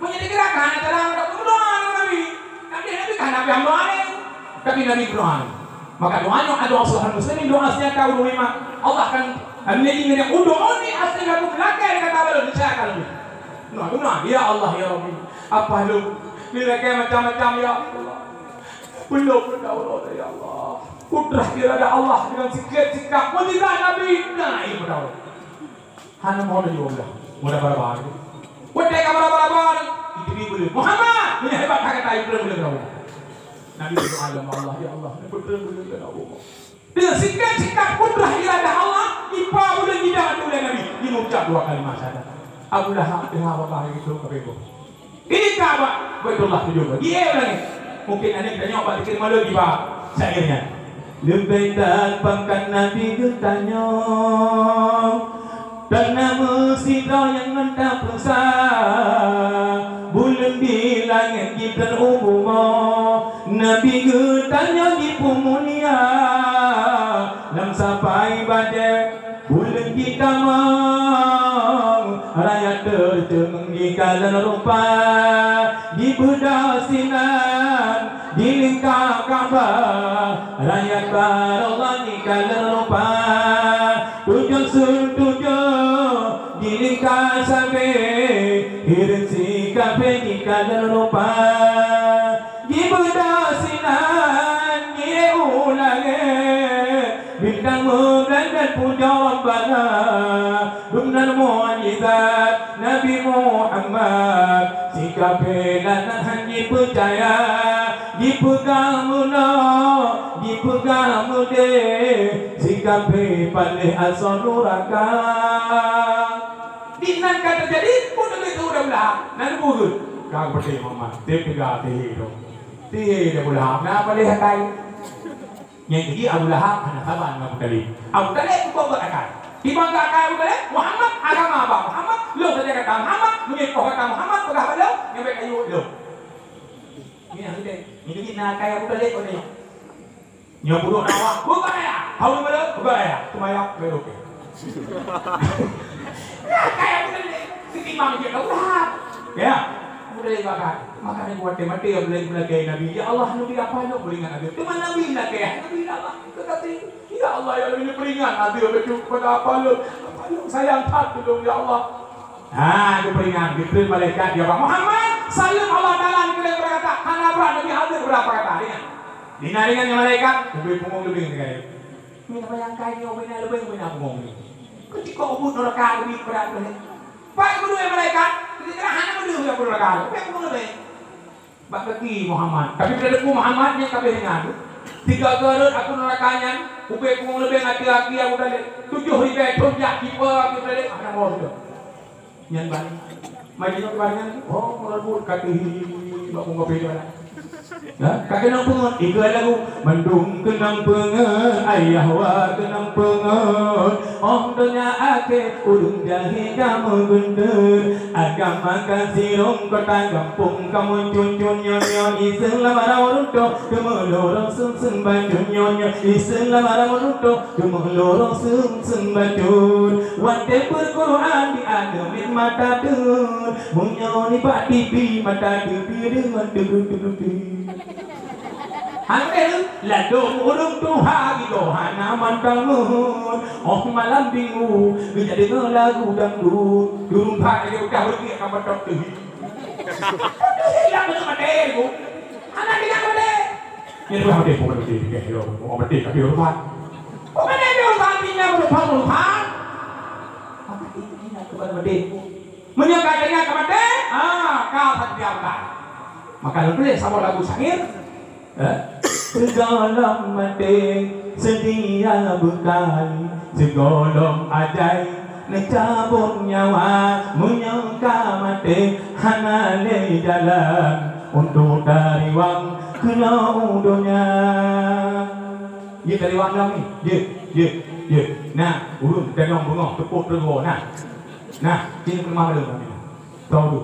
Meunyoe dikira ka hana cara, meudoa ngon Nabi. Nabi, Nabi ka hana pih meudoa ngon. Tapi Nabi meudoa ngon. Maka doa nyoe, doa Rasulullah muslimin, doa senjata ulama. Allah kan, Nabi nyoe, "Ud'uni astajib lakum," lakèe kata bala, niscaya akan lebih. Doa, doa, "Ya Allah, ya Rabbi, apa lôn? Ni lakèe macam-macam, ya Allah. Belum meudaurah, ya Allah." Kudrah iradah Allah dengan sikap-sikap mukjizat Nabi. Nah, ini meudaurah. Hana mau laju Allah. Mudah baraba. Watèe ka baraba-raba, itu dia boleh. Muhammad, ini hebat, kata itu boleh. Nabi berdoa, "Ya Allah, ya Allah, ini betul, betul, ya Allah." Dengan sikap-sikap kudrah iradah Allah, ipa bulan jidah tu oleh Nabi. Dia mengucap dua kalimat syahadat. Abu Lahab tengah babah itu ke bego. Ini Ka'bah, Baitullah tujoh. Di atas langit. Mungkin aneuk tanyoe bak tikir malu jiba syair nyan. Leubeh that pangkat Nabi geutanyoe, dan na meusidroe nyang ngon tapeusa. Buleuen di langét jibreueng u bumoe, Nabi geutanyoe jipeumulia. Lam sapai bajée buleuen jitamong, raya teuceueng jikalon rupa. Jibeudôh sinan di lingka Ka'bah, raya baroe jikalon rupa. Tujoh sun tujoh di lingka sabe, hireuen si kafé jikalon rupa. Jibeudôh sinan jiyue u langét, bintang meublandet pujoe Rabbana. Dumnan mukjizat Nabi Muhammad, si kafé lanan han jipeucaya. Jipeugah meunoe, jipeugah meudéh, si kafé paléh asoe nuraka. Di nan ka teujadi, peue teuma keu ureuëng Abu Lahab? Na neupeugah, "Ka geupeudeh Muhammad, teupeugah sihé droe." Sihé di Abu Lahab, na paléh akai. Nyang keujih Abu Lahab hana saban ngon Abu Thalib. Abu Thalib pukon bak akai. Timbang bak akai Abu Thalib, Muhammad, agama bak Muhammad, lôn saja kata Muhammad, meunyoe poh kata Muhammad, peugah bak lôn, nyang bèk ayue lôn. Nyan hideh. Nyan keujih na akai Abu Thalib uroe nyoe. Nyoe peuduek dakwah, peugah ya. Hau ni mana? Peugah ya. Seumayang, baru okey. Nah, kayak begitu. Ketimbang dia kau dah. Ya. Boleh makan. Makan yang buat mati yang boleh melakei Nabi. Ya Allah, Nabi apa yang boleh dengan Nabi? Cuma Nabi melakei. Nabi Allah. Kekasih. Ya Allah, ya Nabi peringat Nabi betul kepada apa lu? Apa lu sayang tak dulu ya Allah? Ha, geupeuringat, geukheun malaikat, ya Muhammad, saleuem Allah Taala nibak gata, hana brat Nabi Adam berapa kata, ingat. Dina ringan ngon malaikat, ubé punggong leubeng tinggai. Meunan bayangkan nyoe ubé na leubeng, ubé na punggong ni. Keutika ubé neuraka leubeng brat lom. Pat meudua malaikat, kira-kira hana meudua ya neuraka, ubé punggong leubeng. Bak kaki Muhammad. Tapi bila deungoe Muhammad nyan ka abéh nyan. Tiga keurot aku neuraka nyan, ubé punggong leubeng ateueh aki aku tadi. Tujoh ribèe thon jak tiba aku tadi, hana mau sudah. Nyan ban. Majlis keumarin nyan, oh, meurabot kaki bak bunga peda. Ya, ka keunong peungeut, ikeu lagu. Mandum keunong peungeut, ayah wa keunong peungeut. Oh, donya akhé, ulôn jahé ka meugeunteut. Agama ka sirông, kota gampông ka meucun-cun. Nyoe-nyoe Islam lam arah ureueng toh, keumeulorong seum-seum bacut. Nyoe-nyoe Islam lam arah ureueng toh, keumeulorong seum-seum bacut. Watèe peuquran di aneuk miet mata deuh, meunyoe nibak T V mata deuh biru deungon teubeuet-teubeuet. Hana ladôm ureueng tuha gidoe hana mantong meuheuet. Oh malam minggu geujak deungoe lagu dangdut. Durung phat lagèe udah beureuguek ka mantong teuhi. Teuhi lam beutôi maté ku. Hana tinggai maté. Nyan bah maté, bukan maté, tinggai yo, mau maté tapi hormat. Bukan ada hormat, tinggai hormat, hormat. Maka itu ingat kepada maté. Meunyoe ka teuingat ka maté, ah, ka seutia beukai. Maka lôn tuléh saboh lagu syair, eh, sigohlom maté seutia beukai, sigohlom ajai neucabot nyawa. Meunyoe ka maté hana lé jalan, untuk tariwang keunoe u donya. Jeuet tariwang lom ni, jeuet, jeuet, jeuet. Nah, ureueng tanong beungoh teupot teugoe, nah. Nah, sini keumah lôn kami. Tau tu.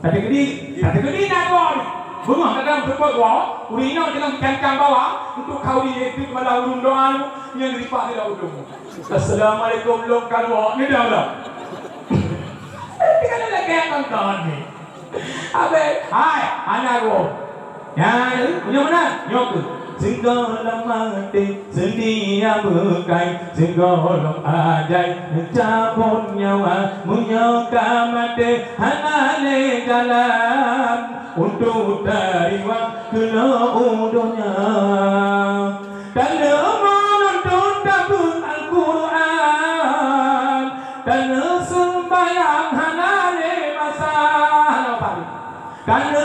Tateukedi, tateukedi na dua ni. Beungoh kadang teupot dua, ureueng inong jangan cancang bawa untuk kau di itu malah ureueng doa lu yang dilipat tidak ujung. Assalamualaikum lom ka dua ni dah lah. Tapi kalau lagi yang nonton ni. Abeh, hai, anak gua. Nyan, nyoe meunan, nyoe keuh. Sigohlom maté seutia beukai, sigohlom ajai neucabot nyawa. Meunyoe ka maté hana lé jalan, untuk tariwang keunoe u donya. Taleumon untuk tabeuet Al-Quran, taleumon seumbahyang hana lé masa. Hana apa. Taleumon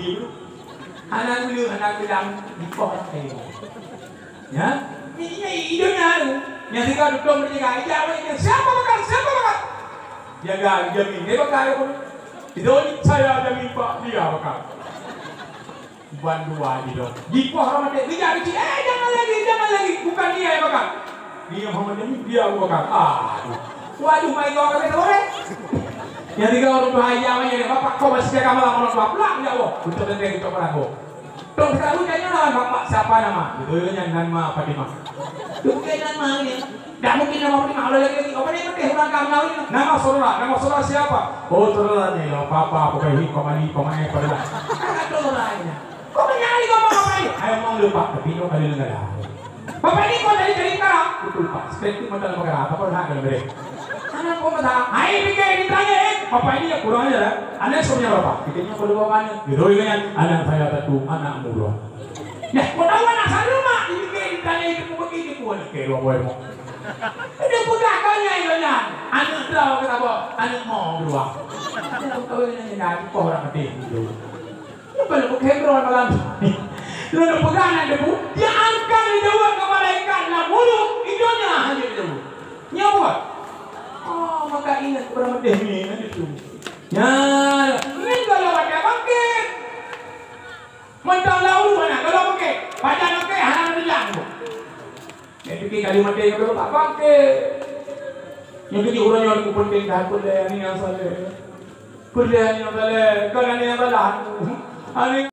di dulu. Hana gula, hana gula, di pohon kayu. Ya? Ini, ini idenya tu. Yang tiga duduk berjaga, ijak apa ini? Siapa bakar? Siapa bakar? Jaga, jamin. Dia bakar apa? Itu saya jamin, Pak. Dia bakar. Buat dua di dong. Di pohon mati. Dia jadi, eh, jangan Lagi, jangan lagi. Bukan dia yang bakar. Dia Muhammad Jamil, dia Abu Bakar. Ah, aduh. Waduh, mai gawa kami sore. Yang tiga orang tu ayam aja ni. Bapak kau masih jaga malam orang tua pulang, ya Allah. Untuk tentang kita perang, oh. Tong sekarang tanya lah, Bapak siapa nama? Betul, nama Fatimah. Bukan nama ni. Tak mungkin nama Fatimah. Kalau lagi-lagi, apa dia pakai orang kamu ni? Nama saudara, nama saudara siapa? Oh, saudara ni lah, papa, papa, ini, papa, ini, papa, ini, papa. Kata saudara ini. Kok banyak kali kau mau apa ni? Ayo, mau lupa, tapi ini kali negara. Bapak ini kok jadi cerita? Betul, Pak. Seperti macam negara, apa pun hak dalam diri. Anak kau masa, hai, fikir di tanya, eh. Bapak ini ya kurang aja lah. Anak suaminya berapa? Kita ini perlu mana? Gitu, ini kan. Anak saya satu, anak murah. Nah, kau tahu anak saya, Mak? Ini kayak ditanya itu, kau begini, kau nak kayak dua boy, Mak. Dia peugah kau nya, itu nya. Anak kau kata apa? Anak mau dua. Kau ini nya, kau orang mati dulu. Lepas tu, kau malam. Lalu peugah anak debu, dia angkat dijawab ke malaikat, nak bunuh, hidupnya hanya dijawab. Nya buat. Oh, maka ingat kepada mati ni, nanti tu. Ya, ini kalau ada bangkit. Mantong lau anak, kalau bangkit. Pajan bangkit, hana bilang tu. Dia fikir kali mati, dia tak bangkit. Yang jadi orang yang aku penting dah, aku dah ni yang salah. Kuliah nyang saleh, kon aneuk nyang salah. Aneuk